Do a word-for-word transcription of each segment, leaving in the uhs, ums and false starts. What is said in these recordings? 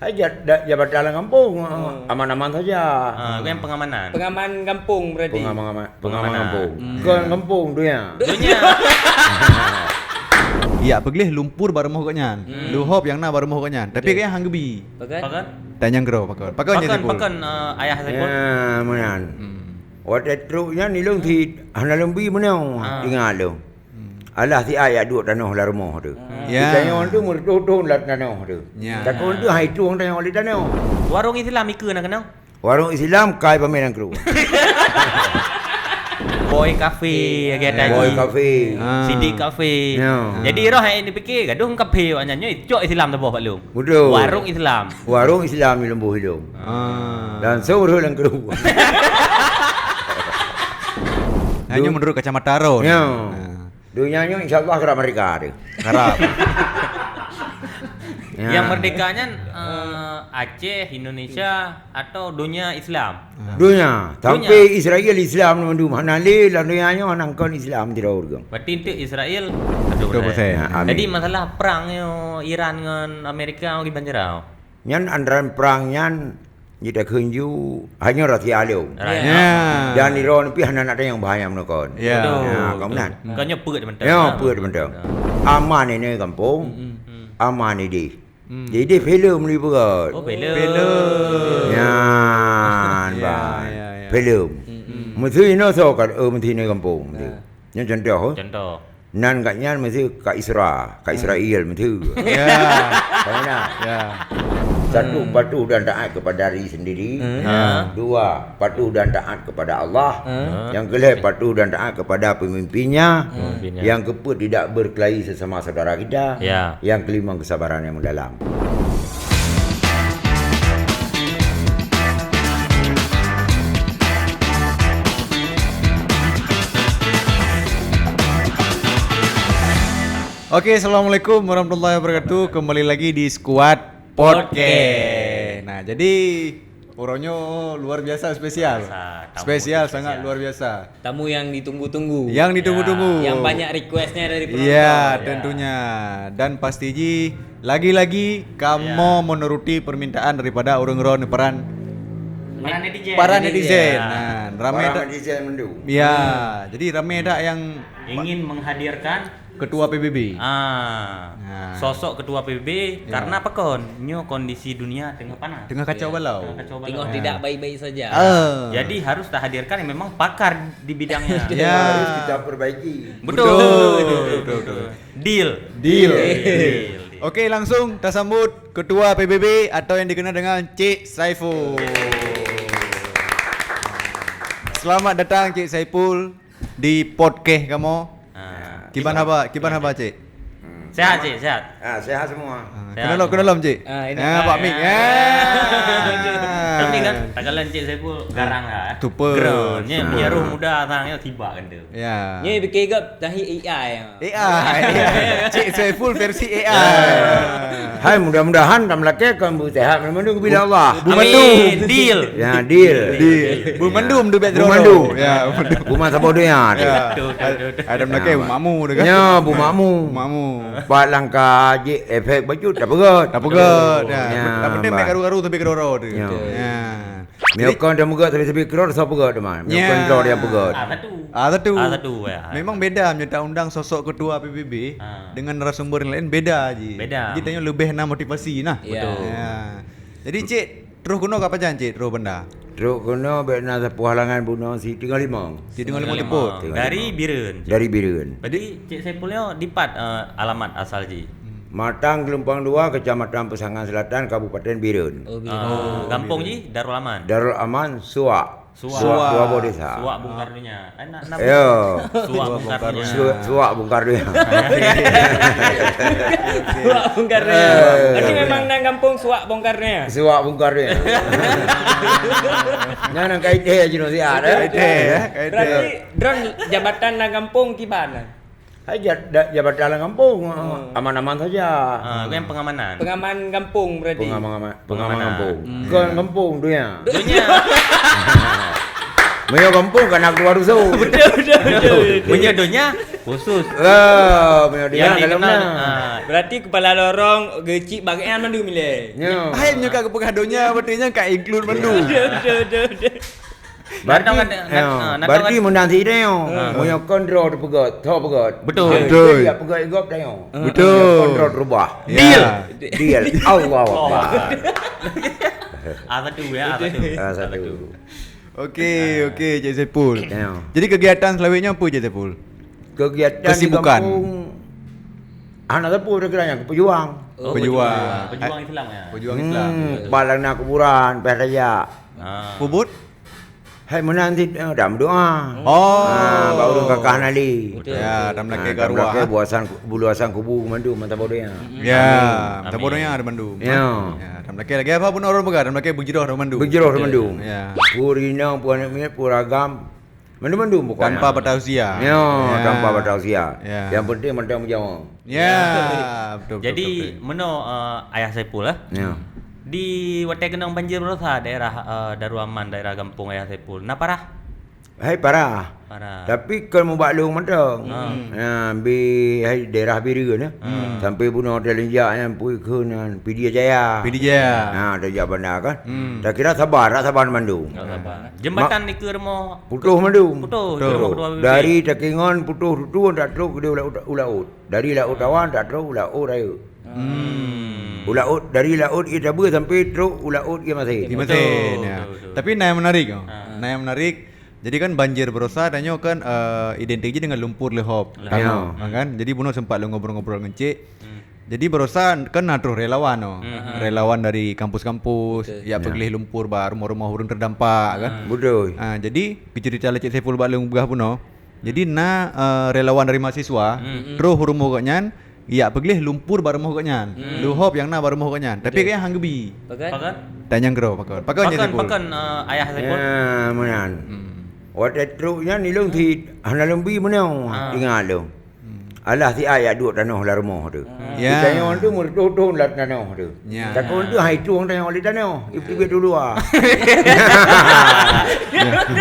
Hai ja-, da-, jabatan lam gampông, aman-aman saja. Ah, kan pengamanan. Pengaman gampông berarti. Pengaman, pengaman gampông. Hmm. Bukan gampông, dunia. Dunia. Ya, peugleh lumpur bak rumoh gobnyan. Hmm. Luhop nyang na bak rumoh gobnyan. Tapi gobnyan han geubi. Pakon? Pakon? Tanyong keudroe pakon. Pakon, pakon, eh, ayah Saiful? Ya, meunan. Hmm. Watèe trok nyan ilôn si hana lôn bi meunyoe, ah, ingat lôn. Hmm. Alah si ayah duek tanoh lam rumoh tu. Hmm. Ya. Di tanyoe tu meureutoh thon lam tanoh tu. Ya. Takon tu hai tueng tanyoe lé tanoh. Warong Islam ikeue na keunong? Warong Islam kai paméh nanggroe. Boy Cafe, ya, lagèe tadi. Boy Cafe. Ah. Sidik Cafe. Ya. Jadi roh hai ni pikir, gadoh kafe awak nyan nyoe cok Islam saboh bak lôn. Betul. Warong Islam. Warong Islam di Lembus Ilong. Ah. Dan seureuh lam keruh. Hanya menurut kacamata roh. Ya. Ah. Dunia nyoe insya Allah karab merdeka tu. Karab. Ya. Yang merdeka nyan, eh, Aceh, Indonesia, atau dunia Islam? Ah. Dunia. Dunia. Sampai Israel Islam mandum. Hana lé lam dunia nyoe hana kon Islam sidroe ureueng. Berarti untuk Israel seratus persen. Seratus persen. Ya, amin. Jadi masalah perang nyoe Iran ngon Amerika kiban cara? Nyan antara perang nyan Jeuet takheun ju, hanya Rusia lom. Rusia. Ya. Dan Iran pih hana nak tanyong bahaya meunokon. Ya. Betul, ya, betul. Kamu nan. Bukannya peuet mantong. Ya, peuet mantong. Aman ini kampung. Hmm, hmm. Aman ini. Hmm. Jadi filem ni berat. Oh, filem. Filem. Ya, ya, ya. Filem. Hmm, hmm. Mesti ini so kan, eh, mesti ini kampung. Ya. Ini contoh, eh. Contoh. Nan gobnyan meusti ka Isra, ka Israel meusti. Ya. Tahu tak? Ya. Satu, patuh dan taat kepada diri sendiri. Hmm. Ha. Dua, patuh dan taat kepada Allah. Hmm. Yang kelima, patuh dan taat kepada pemimpinnya. Pemimpinnya. Yang keempat, tidak berkelahi sesama saudara kita. Ya. Yang kelima, kesabaran yang mendalam. Oke, assalamualaikum warahmatullahi wabarakatuh. Kembali lagi di Squad Podcast. Podcast. Nah, jadi uroe nyoe luar biasa spesial. Biasa, tamu spesial, sangat luar biasa. Tamu yang ditunggu-tunggu. Yang ditunggu-tunggu. Ya. Yang banyak requestnya dari penonton. Ya, ya, tentunya. Dan pasti ji, lagi-lagi kamoe menuruti permintaan daripada ureueng-ureueng paran, paran netizen. Paran netizen. Netizen. Nah, ramai tak? Paran netizen mendung. Ya, jadi ramai tak yang ingin menghadirkan ketua P B B. Ah. Nah. Sosok ketua P B B. Ya. Karena apa kon? Nyoe kondisi dunia tengah panas. Tengah kacau balau. Tengah kacau balau. Tengah tidak baik-baik saja. Ah. Jadi harus tahadirkan yang memang pakar di bidangnya. Ya. Harus kita perbaiki. Betul. Betul, betul, betul. Deal. Deal. Deal, deal. Oke, langsung tasambut ketua P B B atau yang dikenal dengan Cik Saiful. Selamat datang, Cik Saiful, di podcast kamoe. Ah. Kiban haba, kiban haba, Cik? Sehat, Cik, sehat. Ah, sehat semua. Ah, sehat semua. Keunoe lom, keunoe lom, Cik. Ah, ini. Ah, Pak Mik. Ah. Tapi kan, takalon Cik Saiful garang lah, eh. Tupe. Ground. Nya, biar roh muda sang, ya, tiba kan tu. Ya. Nya, pikir gop, tahi A I. A I. Cik Saiful versi A I. Ya. Hai, mudah-mudahan tam lakée kon beusehat, mudah-mudahan bila Allah. Amin. Deal. Ya, deal. Deal. Bu mandum tu biar Bu mandum. Ya, bu mandum. Bu mandum saboh donya tu. Ya. Betul, betul, betul, betul. Ada melakée Bu Makmu tu kan? Ya, Bu Makmu. Bu Makmu. Pat langkah jih efek bacut, tak peugah. Tak peugah, ya. Ya, tapi dia mek karu-karu tapi keudroe-droe tu. Ya. Ya. Meunyoe kon dah meugah tapi-tapi keudroe, soe peugah teuma. Meunyoe kon droe nyang peugah. Ah, satu. Ah, satu. Ah, satu, ya. Memang beda meunyoe ta undang sosok ketua P B B dengan narasumber yang lain, beda ji. Beda. Jadi, tanyoe leubeh na motivasi nah. Ya. Betul. Ya. Jadi, Cik, troh keunoe ka pajan, Cik, troh banda? Troh keunoe bèk na sapeue halangan bunoe si Teungoh Limong. Si Teungoh Limong Depot. Teungoh Limong. Dari Bireuen, Cik? Dari Bireuen. Jadi, Cik Saiful nyoe dipat, eh, alamat asal jih? Hmm. Matang Geulumpang Dua, Kecamatan Peusangan Selatan, Kabupaten Bireuen. Oh, Bireuen. Ah, gampông jih Darul Aman. Darul Aman, Suak. Suak. Suak, dua boh desa. Suak Bongkar Donya. Eh, nak, nak Yo. Suak Bongkar Donya. Suak, Suak Bongkar Donya. Suak Bongkar Donya. Eh. Berarti memang nan gampông Suak Bongkar Donya. Suak Bongkar Donya. Nyan nan ka idéh jinoe siat, eh. Idéh, ya, ka idéh. Berarti droen jabatan nan gampông kiban? Hai ja-, da-, jabatan lam gampông, aman-aman saja. Ah, kan pengamanan. Pengaman gampông berarti. Pengaman, pengaman gampông. Hmm. Bukan gampông, dunia. Dunia. Meunyoe gampông ka na keuluwa rusoh. Betul, betul, betul, betul. Meunyoe donya khusus. Ah, meunyoe donya dalam na. Ah. Berarti kepala lorong geucik bagian mandum ilée. Nyo. Hai meunyoe ka geupeugah donya, berarti nyan ka include mandum. Betul, betul, betul, betul. Berarti, nantong ada, ya, nat-, ah, nantong berarti ada. Meunan sideh nyoe. Ah. Meunyoe kon droe teupeugöt, tho peugöt. Betul. Betul. Dia peugöt gob dah nyoe. Betul. Meunyoe kon droe terubah. Ya. Deal. Deal. Allahu Akbar. A satu ya, A satu. A satu. Okey, ah, okey, Cik Saiful. Ya. Jadi kegiatan seulaweuet nyoe apa, Cik Saiful? Kegiatan di kesibukan. Gampông, hana sapeue, kira-kira nyan, pejuang. Oh, pejuang. Pejuang. Pejuang Islam, ya? Pejuang Islam. Hmm, palang na kuburan, payah tajak. Ah. Peubuet? Hai meunan cit, eh, dak meudoa. Oh. Ah, bak ureueng kakah na lé. Betul, ya, betul. Dak meulakée, ah, dak meulakée, ah, buasan, buluasan kubu mandum mata bodoh nyan. Ya, amin. Mata bodoh nyan ada mandum. Ya. Ya, dak meulakée lagée apa pun orang peugah, dak meulakée beujroh ada mandum. Beujroh ada mandum. Ya. Pur inong, pur aneuk miet, pur agam. Mandum-mandum pokoknya. Tanpa batas usia. Ya, ya, tanpa batas usia. Ya. Yang penting mantong meujawa. Ya, betul, betul. Jadi, betul, betul. Meunoe, eh, Ayah Saiful, eh. Ya. Di watée keunong banjir barosa daerah, eh, Darul Aman, daerah gampông Ayah Saiful. Na parah? Hai, parah. Parah. Tapi kon mubak lôn mantong. Ha. Ya, bi hai daerah Bireuen, eh. Hmm. Sampai bunoe teulinjak nyan pui kheun nyan Pidie Jaya. Pidie Jaya. Ha, tajak banda kan. Hmm. Takira sabar, dak sabar mandum. Dak sabar. Jembatan Ma- dikeue rumoh Putoh mandum. Putoh, putoh. Rumoh kedua bibi. Dari Takengon putoh tutu dak trok keudeh u laôt, u laôt. Dari Laôt Tawan dak trok u Laôt Rayeuk. Hmm. U laôt, dari laôt ie tabeue sampai trok u laôt ie masen. Ie masen, betul, ya. Betul, betul. Tapi na nyang menarik, oh. Ha. Na nyang menarik. Jadi kan banjir barosa tanyoe kan, eh, identik jih dengan lumpur leuhop. Leuhop. Tanah, ya, kan? Jadi bunoe sempat lôn ngobrol-ngobrol ngon Cik. Hmm. Jadi barosa kan na troh relawan, oh. Hmm. Relawan dari kampus-kampus, betul, ya, ya, peugleh lumpur bak rumoh-rumoh ureueng terdampak, kan? Hmm. Betul. Ah, jadi, keu cerita lé Cik Saiful bak lôn peugah bunoe. Jadi na, eh, relawan dari mahasiswa, hmm, troh rumoh gobnyan, jak peugleh lumpur bak rumoh gobnyan. Hmm. Leuhop nyang na bak rumoh gobnyan. Tapi, betul, gobnyan han geubi. Pakon? Pakon? Tanyong keudroe, pakon. Pakon, Cik Saiful? Pakon, eh, Ayah Saiful? Ya, meunan. Hmm. Watée trok nyan, ilôn sit hana lôn bi meunoe, ah, ingat lôn. Hmm. Alah siat jak duek tanoh lam rumoh tu. Hmm. Ya. Di tanyoe tu meureutoh thon lam tanoh tu. Ya. Takon tu hai tueng tanyoe lé tanoh, ipeubiet u luwa.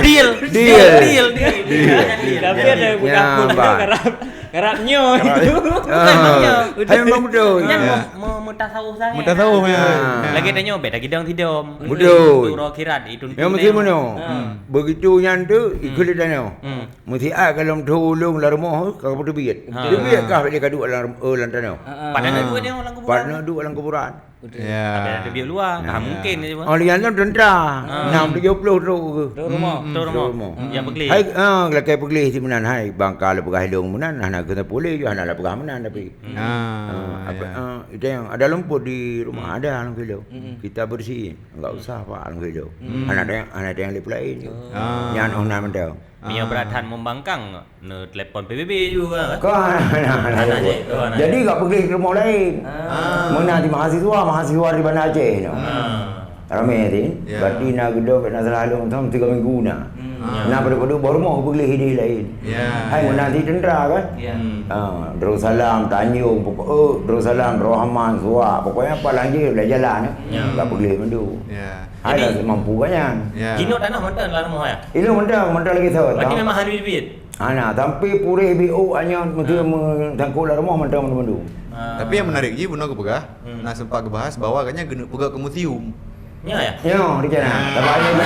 Deal. Deal. Deal, deal, deal. Deal. Tapi ada budak pun karap, karap nyoe. Karap. Ah. Bukan nyoe. Hai, memang betul. Nyan, ya, mau, mau, mau tasawuf sangat. Mau tasawuf, ya. Ah. Lagée tanyoe, beda gidong sidom. Betul. Untuk akhirat, itu. Ya, mesti meunoe. Hmm. Begitu nyan tu, ikut lé tanoh. Hmm. Meusiat ka lôn thon ulôn lam rumoh, ka peuteubiet. Ha. Teubiet kah lé ka duek lam, eh, lam tanoh. Ha, ha. Padahai na duek nyoe lam kuburan. Padahai na duek lam kuburan. Betul. Ya. Tapi ada teubiet luwa. Ha, ya, mungkin je, Bang. Oh, lian lôn teuntara. Ha. Enam tujoh ploh trok ke. Trok rumoh. Hmm, trok rumoh. Trok rumoh. Hmm. Nyang peugleh. Hai, ah, lakée peugleh si meunan hai. Bangka lôn peugah ilôn meunan, hana keuneuk puléh, hana lôn peugah meunan tapi. Hmm. Ah, ah, apa, ya, ah, itu yang ada lumpur di rumah, hmm, ada along kilo. Hmm. Kita bersih. Enggak usah, Pak, along kilo. Hmm. Hana ada yang, hana ada yang lé peulaén. Oh. Ah. Nyan oh na mantong. Meunyoe, ah, brat that mumbangkang, neutelepon P B B juga, kan? Kon, nah, nah, nah. Jadi, ka peugleh rumoh laén. Ah. Meunan di mahasiswa, mahasiswa di Banda Aceh nyoe. Ah. Ramé, tin. Ya. Berarti na geudong, na salah lôn, tiga minggu na. Hmm. Ah. Na padub-padub boh rumoh peugleh idéh laén. Ya, ya. Hai, meunan di tentara, kan? Ya. Hmm. Ah, Darussalam, Tanjong, pokok, eh, Darussalam, Rahman, Suak, pokoknya apa lagi, dah jalan, ya. Ya. Ka peugleh mandum. Ya. Hai, jadi, dah mampu kan nyan. Ya. Jinoe tanoh mantong lam rumoh, ya? Ilôn mantong, mantong lagée sot. Berarti memang harus bit. Hana, sampai pureh B O anyang meuteumé, ha, meutangkok lam rumoh mantong mandum-mandum. Ah. Tapi yang menarik jih, bunoe geupeugah, hmm, na sempat geubahas bahwa agaknya geuneuk peugah ke museum. Ya, ya. Ya, di sana. Ah. Tapi ada mana?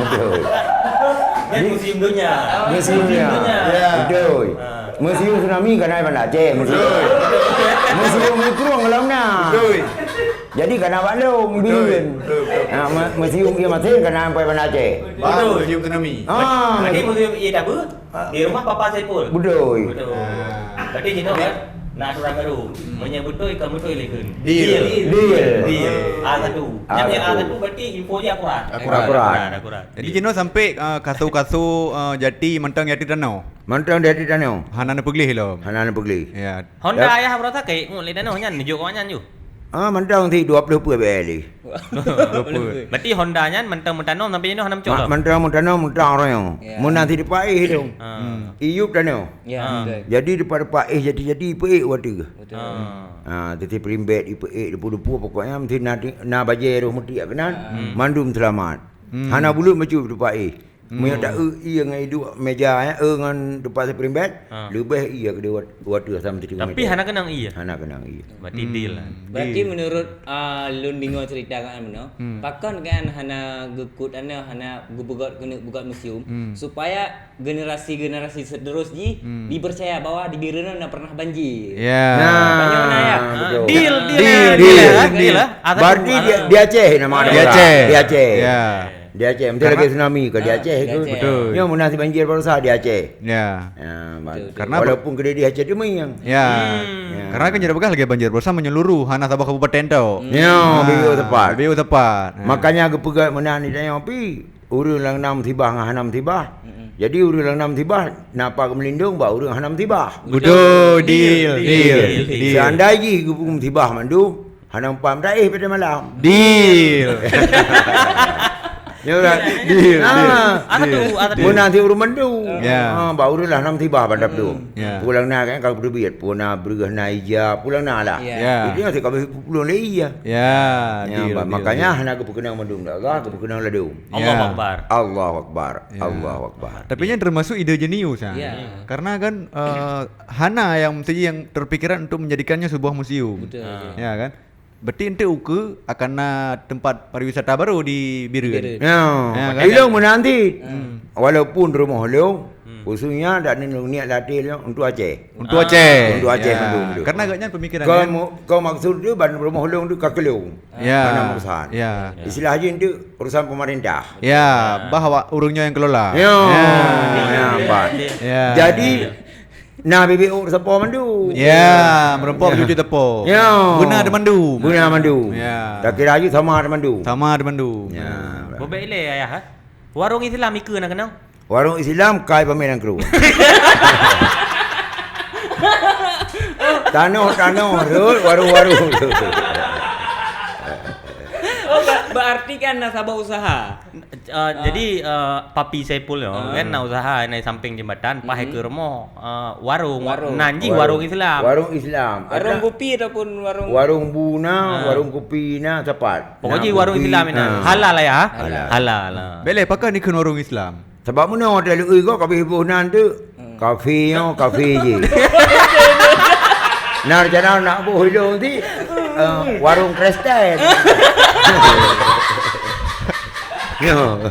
Betul. Dan di museum dunia. Museum dunia. Museum dunia. Ya. Betul. Ah. Museum tsunami kan ada Banda Aceh, museum. Betul. Museum Ningkrong kalau na. Betul. Jadi, kana bak lôn, betul, Bin. Betul, betul. Ha, me-, museum ie masen kana sampai Banda Aceh. Betul. Museum tsunami. Ah, berarti museum ie tabeue, ah, di rumah Papa Saiful. Betul. Betul. Ah. Berarti jinoe kan, na aturan baru. Hmm. Meunyoe beutôi, kon beutôi lé kheun. Deal. Deal. Deal. A satu. A satu. Nyan A satu berarti info dia akurat. Akurat. Akurat. Akurat, akurat. Jadi, jinoe sampai, ah, kaso-kaso, ah, jati mantong jati tanoh. Mantong jati tanoh. Hana neupeugleh lom. Hana neupeugleh. Ya. Honda ayah baroe sakét, ngon lé tanoh nyan, neujok awak nyan ju. Ah, mantong sit dua ploh peuet B L. Dua ploh peuet. Berarti Honda nyan mantong meutanoh sampai jinoe hana meucok lom? Mantong meutanoh, meutang royong. Ya. Meunan sit dipaéh tu. Ah. Hmm. Iyup tanoh. Ya, ah, betul. Jadi dipaéh jati-jati, peuék watèe. Betul. Ah. Ah, teuti perimbet, ipeuék, depu-depu, pokoknya mesti na, na bajèe roh meutik keunan, hmm, mandum seulamat. Hmm. Hana bulut bacut teumpat éh. Hmm. Meunyoe taeu ie ngon iduek meja, eh, eu ngon teumpat spring bed, ha, leubeh ie keudeh wat-, watèe asam teucuma. Tapi hana keunong ie? Hana keunong ie. Berarti deal lah. Hmm. Berarti deal. Menurut, ah, lôn deungoe cerita kan meunoe, hmm, pakon kan hana geukut, hana, hana geupeugöt keuneuk peugöt museum, hmm, supaya generasi-generasi seterus jih, hmm, dipercaya bahwa di Bireuen na pernah banjir. Ya. Nah, betul. Deal, deal, deal, deal, deal, ya, deal, deal, ya. Berarti di, di Aceh nama orang. Di Aceh. Di Aceh. Ya. Di Aceh. Mesti karena lagi tsunami ke di Aceh ke? Di Aceh. Betul. Nyoe meunan si banjir baroesa di Aceh. Ya. Ya, betul, betul. Karena walaupun keudeh di Aceh Teumieng. Ya. Hmm. Ya. Karena kan jadi peugah lagi banjir baroesa menyeluruh, hana saboh kabupaten tok. Ya, ha, biu tepat. Biu tepat. Ya. Makanya geupeugah meunan di tanyoe pi. Ureueng nyang na musibah ngon hana musibah. Mm-mm. Jadi ureueng nyang na musibah na pat geumeulindong bak ureueng hana musibah. Betul, deal, deal, deal. Seandai jih geupeu musibah mandum, hana mupat meudaéh pada malam. Deal. Ya, kan? Deal, deal. Ah, deal. Meunan si ureueng mandum. Ya. Ah, bak ureueng lah na musibah bandum. Ya. Pulang na kan kalau beuteubiet, pulang na breueh na ija, pulang na lah. Ya. Ya. Itu yang si kabeh pulang lé ija. Ya, deal, deal, makanya deal. Hana geupeukeunong mandum dah, geupeukeuneuk ladôm. Allahu Akbar. Allahu Akbar. Ya. Allahu Akbar. Tapi nyan termasuk ide jenius, ha. Ya. Karena kan, eh, hana yang mesti yang terpikiran untuk menjadikannya sebuah museum. Betul, betul. Ya kan? Berarti enteuk ukeue akan na tempat pariwisata baru di Bireuen. Bireuen. Ya. Ya, kan? Ilong menanti. Hmm. Walaupun rumah ilong, hmm, khususnya dak ni niat latih ilong untuk Aceh. Untuk Aceh. Untuk Aceh mandum tu. Karena agaknya pemikiran. Kau kan? Mu-, kau maksud tu ban rumah ilong tu ka kelong. Ya. Mana urusan. Ya. Istilah jih tu urusan pemerintah. Ya, bahawa ureueng nyoe yang kelola. Ya. Ya. Ya, nampak. Ya. Jadi, na bibit ureueng sapo mandum. Ya, meureumpok cucu tepo. Ya. Beuna teumandum. Beuna mandum. Ya. Tak kira lagi sama teumandum. Sama teumandum. Ya. Bobek ilé ayah, ha? Warong Islam ikeue na keunong? Warong Islam kai paméh nanggroe. Tanoh-tanoh rot, warong-warong. Oh, ba-, berarti kan na saboh usaha. Eh, jadi, eh, Papi Saipul nyoe kan na usaha na samping jembatan, paih keu rumoh, eh, warong. Warong. Nan jih warong Islam. Warong Islam. Warong kopi ataupun warong. Warong bu na, warong kopi na, tepat. Pokok jih warong Islam ina. Halal ya? Halal. Halal. Bèk lé pakon ikheun warong Islam. Sabab meunoe watèe lheueh gob ka habéh boh nan tu. Hmm. Kafe nyoe, kafe jih. Na rencana nak boh ilong ti, eh, warong Kristen. Nyoe.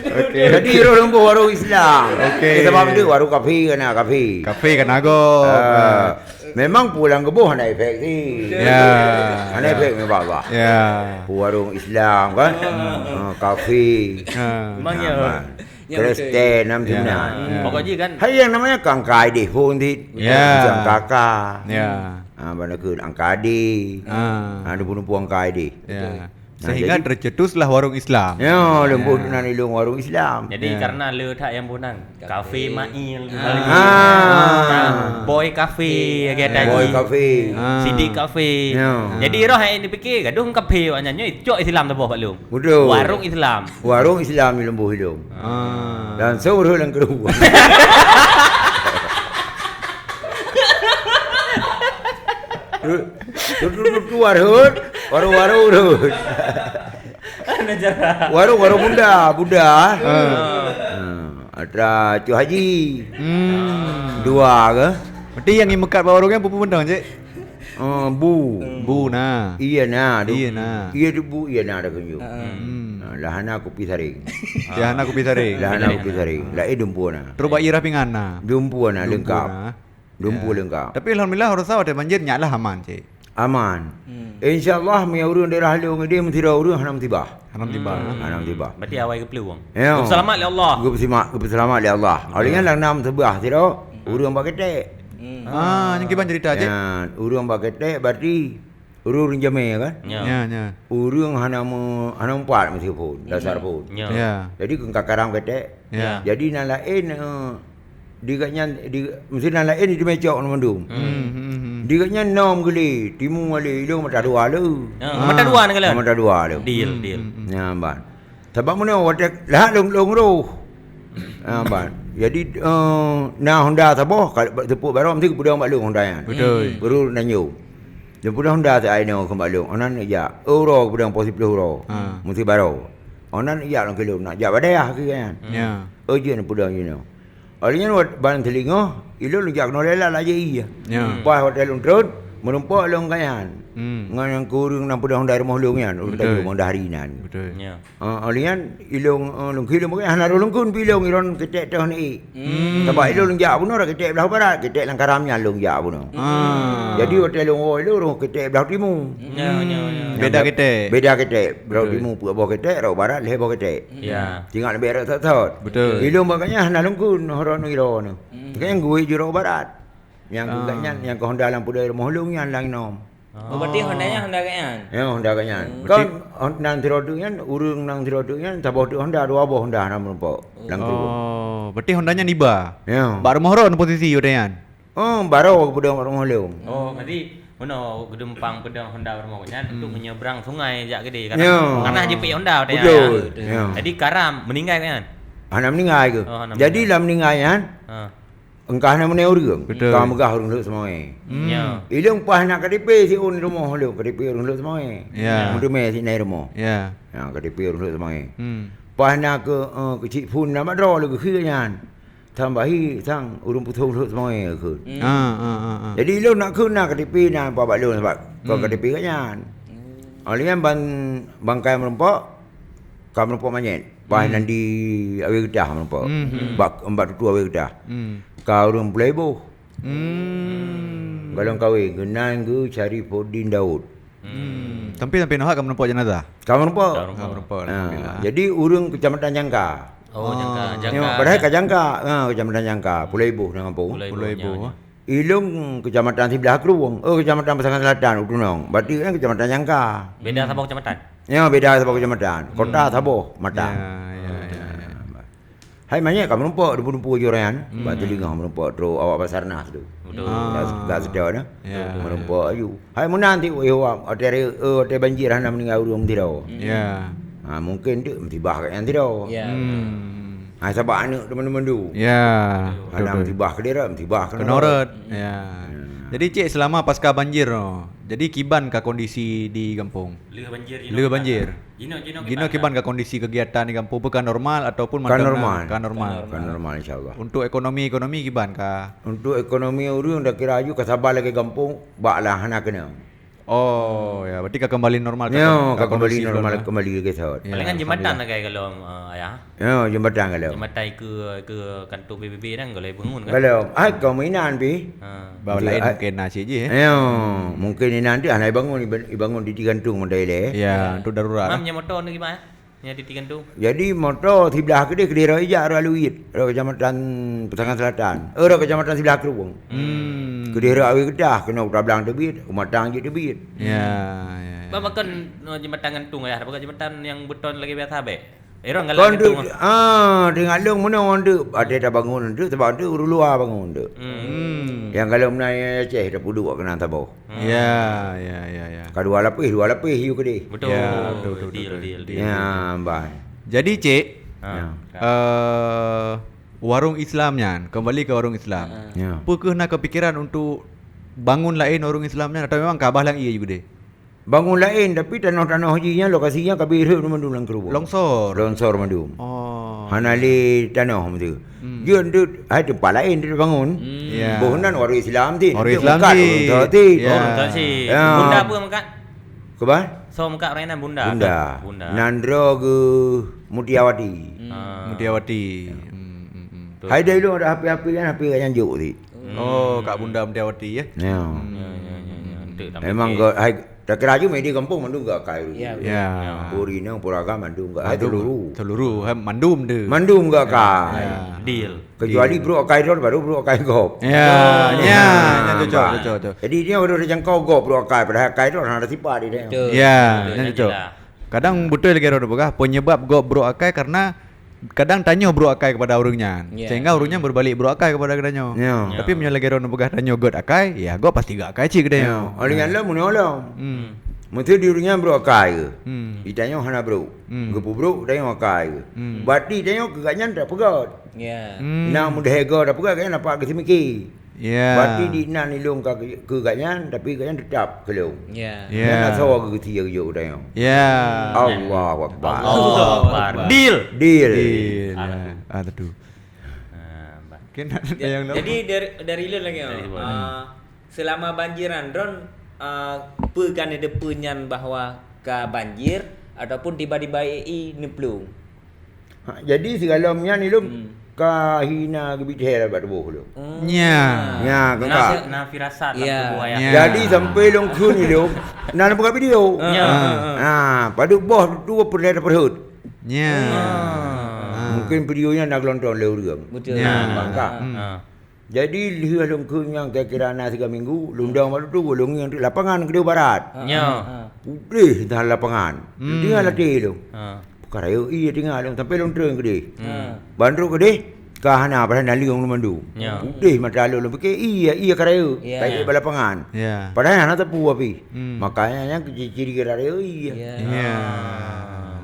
Okey. Jadi roh lôn boh warong Islam. Okey. Eh, sabab tu warong kafe kan na kafe. Kafe kan na gob. Ah. Memang pulang geuboh hana efek sih. Ya. Hana efek memang Allah. Ya. Warong Islam kan? Ha, kafe. Ha. Memang ya. Aman. Ya, betul. Kristen, nam ya. Ya. Pokok jih kan. Hai yang namanya kangkai deh pun di. Ya. Macam kaka. Ya. Ha, bana ke angkadi. Ha. Ha, nupu-nupu angkai deh. Ya. Betul. Nah, sehingga jadi tercetuslah warung Islam. Ya, lembut ya. Nan ilong warung Islam. Jadi ya. Karena le that yang bunan. Kafe Mail. Ah. Boy Cafe, ya. Boy Cafe. Ah. Sidik Cafe. Ya. Jadi roh yang dipikir, gaduh kafe awak nyan nyoe cok Islam saboh Pak Long. Betul. Warung Islam. Warung Islam di Lembu Hidung. Ah. Dan seureuh lam kerubuan. Tu, tu, tu, tu, warung, warung-warung tu. Warung-warung bunda, bunda. Ha. Ha, atra Cu Haji. Hmm. Dua ke? Berarti yang meukat bak warung nyan peue-peue mantong, cek? Oh, bu. Bu na. Iya na. Iya na. Iya tu bu, iya na ada kunjung. Hmm. Ha, lah hana kupi saring. Ya, hana kupi saring. Lah hana kupi saring. Lah, eh, dumpu na. Terus bak irah pingan na. Dumpu na, dumpu lengkap. Na. Dumpu lengkap. Tapi alhamdulillah, rasa watèe banjir nyak lah aman, cek. Aman. Hmm. Insya Allah, meunyoe ureueng daerah Long ideh meusidroe ureueng hana musibah. Hana musibah. Hmm. Hana musibah. Berarti awai geuplueng. Ya. Geupeuseulamat lé Allah. Geupeuseulamat, geupeuseulamat lé Allah. Ya. Oleh nyan lam seubah sidroe, ureueng bak ketek. Hmm. Ah, nyan kiban cerita, cek. Ya, ureueng bak ketek berarti ureueng jamé kan? Ya. Ya, ya. Ureueng hana me-, hana meupat meusiphon, dasar phon. Ya. Ya. Jadi keu kakarang ketek. Ya. Jadi nan laén, eh, di gobnyan, di, meusti nan laén di Meucok na mandum. Hmm, hmm, hmm. Di gobnyan nom geulé, timu alé, ilong mata dua le. Ha, mata dua na galak. Mata dua le. Deal, deal. Hmm, hmm, hmm. Nyan ban. Sabab meunoe watèe lahat lôn, lôn roh. Ha, ban. Jadi, eh, na honda saboh, ka-, teupeu barô meusti geupeudong bak lôn honda nyan. Betul. Baru nanjong. Lôn peudong honda si ai nyoe keu bak lôn. Onan jak. Uroe geupeudong poh siplôh uroe. Ha. Meusti barô. Oh nan jak lôn keu lôn, nak jak Badayah keu nyan. Ya. Oh jeuet neupeudong jinoe. Oleh nyan wat ban teulingoh, ilôn lôn jak keunoe lela laju iya. Ya. Pas watèe lôn trôn, meurumpok lôn keu nyan. Hmm. Ngon nyang keu ureueng nyang peudong dai rumoh lôn nyan, ureueng Betul. Tanjong Muda hari nan. Betul. Ya. Ah, oleh nyan, ilôn, eh, lôn kheun lôn pakai hana roh lôn kheun pi lôn iron ketek teuh ni. Hmm. Sabab ilôn lôn jak bunoe rak ketek blah barat, ketek lam karam nyan lôn jak bunoe. Ah. Jadi watèe lôn woe ilôn roh ketek blah timu. Ya, ya, ya. Beda ketek. Beda ketek. Blah Betul. Timu peuet boh ketek, rak barat lhèe boh ketek. Ya. Tinggai leubeh rak sot-sot. Betul. Ilôn bak nyan hana lôn kheun, hana roh nyoe. Hmm. Kan gui jurok barat. Nyang keu Ah. gobnyan, nyang keu Honda lam peudong rumoh lôn nyan lam inom. Oh, berarti Honda nyan Honda gobnyan? Ya, Honda gobnyan. Hmm. Kan Berarti Hon-, nang sidroe teuk nyan, ureueng nang sidroe teuk nyan, saboh teuk Honda, dua boh Honda na meurumpok. Oh. Lam kerubueng. Oh, berarti Honda nyan iba? Ya. Bak rumoh droen posisi watèe nyan? Oh, baroe geupeudong bak rumoh lôn. Oh, berarti meunoe geudumpang peudong Honda bak rumoh nyan Hmm. untuk menyeberang sungai jak keudè. Ya. Karena, karena jipeuék Honda watèe nyan. Betul. Ya. Jadi karam meninggai kan? Hana meninggai ke? Oh, hana Jadi meninggai. Lam meninggai nyan, Ha. Engkah na meunyoe ureueng, Betul. ka meugah ureueng lhok seumawé. Hmm. Ya. Ilôn paih na K T P siôn rumoh lôn, K T P ureueng lhok seumawé. Ya. Meuteumé sinan rumoh. Ya. Ya, K T P ureueng lhok seumawé. Hmm. Paih na keu, eh, keu cit phôn na mat droe lé geukhie nyan. Sang bahi, sang ureueng putôh lhok seumawé kheun. Hmm. Ah, ah, ah, ah. Jadi ilôn nak kheun na K T P na bak lôn sabab kon Hmm. K T P gobnyan. Hmm. Oleh nyan ban, bangkai meurumpok, ka meurumpok manyét. Paih Hmm. nan di Awé Geutah meurumpok. Hmm, hmm. Bak, bak tutu Awé Geutah. Hmm. Ka ureueng Pulaiboh. Hmm. Golom kawé, geunan geuh Syarifuddin Daud. Hmm. Tapi sampai noh ka meurumpok jenazah? Ka meurumpok. Ka meurumpok. Ka meurumpok, Ha. alhamdulillah. Jadi ureueng Kecamatan Jangka. Oh, Jangka. Ah. Jangka. Nyoe, padahai ka Jangka. Ha, Kecamatan Jangka. Pulaiboh nama gampông. Pulaiboh, Pulaiboh. Ya, ya. Ilôn Kecamatan Siblah Krueng, oh, Kecamatan Pasangan Selatan, u tunong. Berarti kan Kecamatan Jangka. Beda Hmm. saboh kecamatan? Ya, beda saboh kecamatan. Kota Hmm. saboh mata. Ya, ya, ya, ya. Hai manyét ka meurumpok, dumpu-dumpu ujoe nyan. Hmm. Bak teulingah meurumpok trok awak Basarnas tu. Betul. Ah. Gak, gak sedar dah. Ya. Meurumpok aju. Hai meunan ti, eh, watèe, eh, watèe banjir hana meuninggai ureueng sidroe. Hmm. Ya. Ha, mungkin tu musibah kat nyan sidroe. Ya. Hmm. Ha, sabab aneuk teuma mandum. Ya, Kadang betul, betul. Musibah keudéh rot, musibah keunoe rot. Keunoe rot. Ya. Ya. Jadi, Cek, selama pasca banjir, oh, jadi kiban ka kondisi di gampông? Lheueh banjir, jinoe Lheueh kiban banjir. ka? Jinoe, jinoe Jinoe kiban kiban ka? ka kondisi kegiatan di gampông? Apakah normal ataupun Ka mantong na-, normal. ka normal? Ka normal, insya Allah. Untuk ekonomi-ekonomi kiban ka? Untuk ekonomi ureueng dah kira aju ka saban lagèe gampông, bak lah hana keunong. Oh, ya, berarti ka kembali normal, ka Ya, kem-, ka ka kembali kondisi normal, normal. kembali lagèe sot. Ya, Palingan jembatan alhamdulillah. lagèe golom, eh, Ayah. Ya, jembatan golom. Jembatan ikeue, ikeue kantor P B B nyan golom bangun kan? Golom. Hai, keu meuinan pih. Ha. Bak Betul, laén ah. mungkin na cit jih, eh. Ya, mungkin inan tu hana ibangun, iban-, ibangun di Tigantung model, eh. Ya, untuk darurat Mam lah. nyang moto ni gimana? Nyang di Tigantung. Jadi moto siblah keudéh, keudéh rot ijak rot Aluit, rot Kecamatan Pasangan Selatan. Eh, rot Kecamatan Siblah Krueng. Hmm. Keudéh rot Awé Geutah, keunoe Kuta Blang teubiet, Pematang jeuet teubiet. Ya, ya, ya. Ba pakon, eh, jembatan gantung, Ayah? Pakon jembatan nyang beton lagèe biasa bèk? Eh, rong galak Kon gantung tu, ah. ah, teuingat lôn meunoe tu, até tabangun tu, sabab tu ureueng luwa bangun tu. Hmm. Hmm. Nyang kalau meunan Aceh tapeuduek keunan saboh. Hmm. Ya, ya, ya, ya. Ka dua lapéh, dua lapéh yue keudéh. Betul. Ya, betul, betul, Deal, betul, deal, betul. deal, Ya, deal. ban. Jadi, Cek, Ha. Ya. eh, warong Islam nyan, kembali ke warong Islam. Ha. Ya. Peu kheueh na keupikiran untuk bangun laén warong Islam nyan atau memang ka abah lam ié ju keudéh? Bangun laén, tapi tanoh-tanoh jih nyan, lokasi nyan ka beuet rhot mandum lam keureubeuen. Longsor? Longsor mandum. Oh. Hana lé tanoh meutu. Hmm. Jeuet deuek, hai teumpat laén deuek bangun. Hmm. Ya. Boh nan warong Islam ti, Warong deuek Islam meukat ti. ureueng Toh ti. Ya. Oh, ureueng Toh ti. Ya. Bunda peue meukat? Keubah? Soe meukat ureueng nan Bunda? Bunda. Bunda. Nan droe geuh Mutiawati. Hmm. Ah. Mutiawati. Ya. Hmm, hmm, hmm. Betul. Hai dai lôn ada H P-H P nyan, H P nyan jok ti. Oh, Kak Bunda Mutiawati, ya? Ya. Hmm. Ya, ya, ya, ya. Enteuk tapiké. Memang geu-, hai, takira aju media gampông mandum geuakai. Ya, betul. Ya. Puri nang puraga mandum geu-, hai Mandum. Seluruh. Seluruh, hai mandum tu. Mandum geuakai. Ya, ya. Deal. Kecuali Deal. Brôk akai droe, baru brôk akai gob. Ya, Betul. ya, ya, cocok, Nampak? cocok, cocok. Jadi dia udah dijangkau gob brôk akai, padahal akai droe hana sipat dia. Betul. Ya, Betul, ya, cocok. jelas. Kadang betul lagèe droe peugah, penyebab gob brôk akai karena kadang tanyoe brôk akai kepada ureueng nyan, Ya. sehingga ureueng nyan berbalik brôk akai kepada geutanyoe. Ya. Tapi Ya. meunyoe lagèe droeneuh peugah tanyoe gèt akai, ya gob pasti gèt akai cit geutanyoe. Ya. Oleh nyan Ha. lom, meunyoe lom. Hmm. Meusti di ureueng nyan brôk akai ke? Hmm. Di tanyoe hana brôk. Hmm. Geupeubrôk tanyoe akai ke? Hmm. Berarti tanyoe keu gobnyan tapeugèt. Ya. Hmm. Nah, mudah ego tapeugèt, gobnyan nampak geuseumiki. Ya. Berarti di inan ilong ka keu gobnyan, tapi gobnyan tetap keu lôn. Ya. Ya. Dan asoe geuti geujok u tanyoe. Ya. Allahu Akbar. Allahu Akbar. Deal. Deal. Deal. Ah, ya. Ah, tentu. Ah, bah. Mungkin ada Ja-, yang nak jadi dari, dari lôn lagi, dari oh. Ibu. Ah, selama banjiran, droen, ah, peue ka neuteupeue nyan bahwa ka banjir ataupun tiba-tiba i neuplueng? Ha, jadi sigohlom nyan ilong Hmm. ka hina geubit thèe bak tuboh lôn. Hmm. Nya. Nya, Na, keuka. Na firasat lam Ya. tuboh ayah. Nya. Jadi sampai lôn kheun ilong, na lam buka video. Ya. Ah. Ah, padub boh tu peureulèe peureut. Nya. Ah. Ah. Mungkin video nyan na geulonton lé ureueng. Betul. Nya. Maka. Hmm. Ah. Jadi lheueh lôn kheun nyan kira-kira na siga minggu, lôn dong bak tu, lôn ngieng lapangan keudéh barat. Nya. Udeh dah lapangan. Hmm. Tinggai latih lôn. Ha. Bukan rayeuk ie tinggai lôn sampai lôn treun keudéh. Hmm. Bandrok keudéh ka hana padahai naleueng lôn mandum. Nya. Udeh mata lôn, lôn pikir ie, ie ka rayeuk. Ya. Ka ie bak lapangan. Ya. Padahai hana teupeu api. Hmm. Makanya nyan ciri-ciri ka rayeuk ie. Ya. Ya.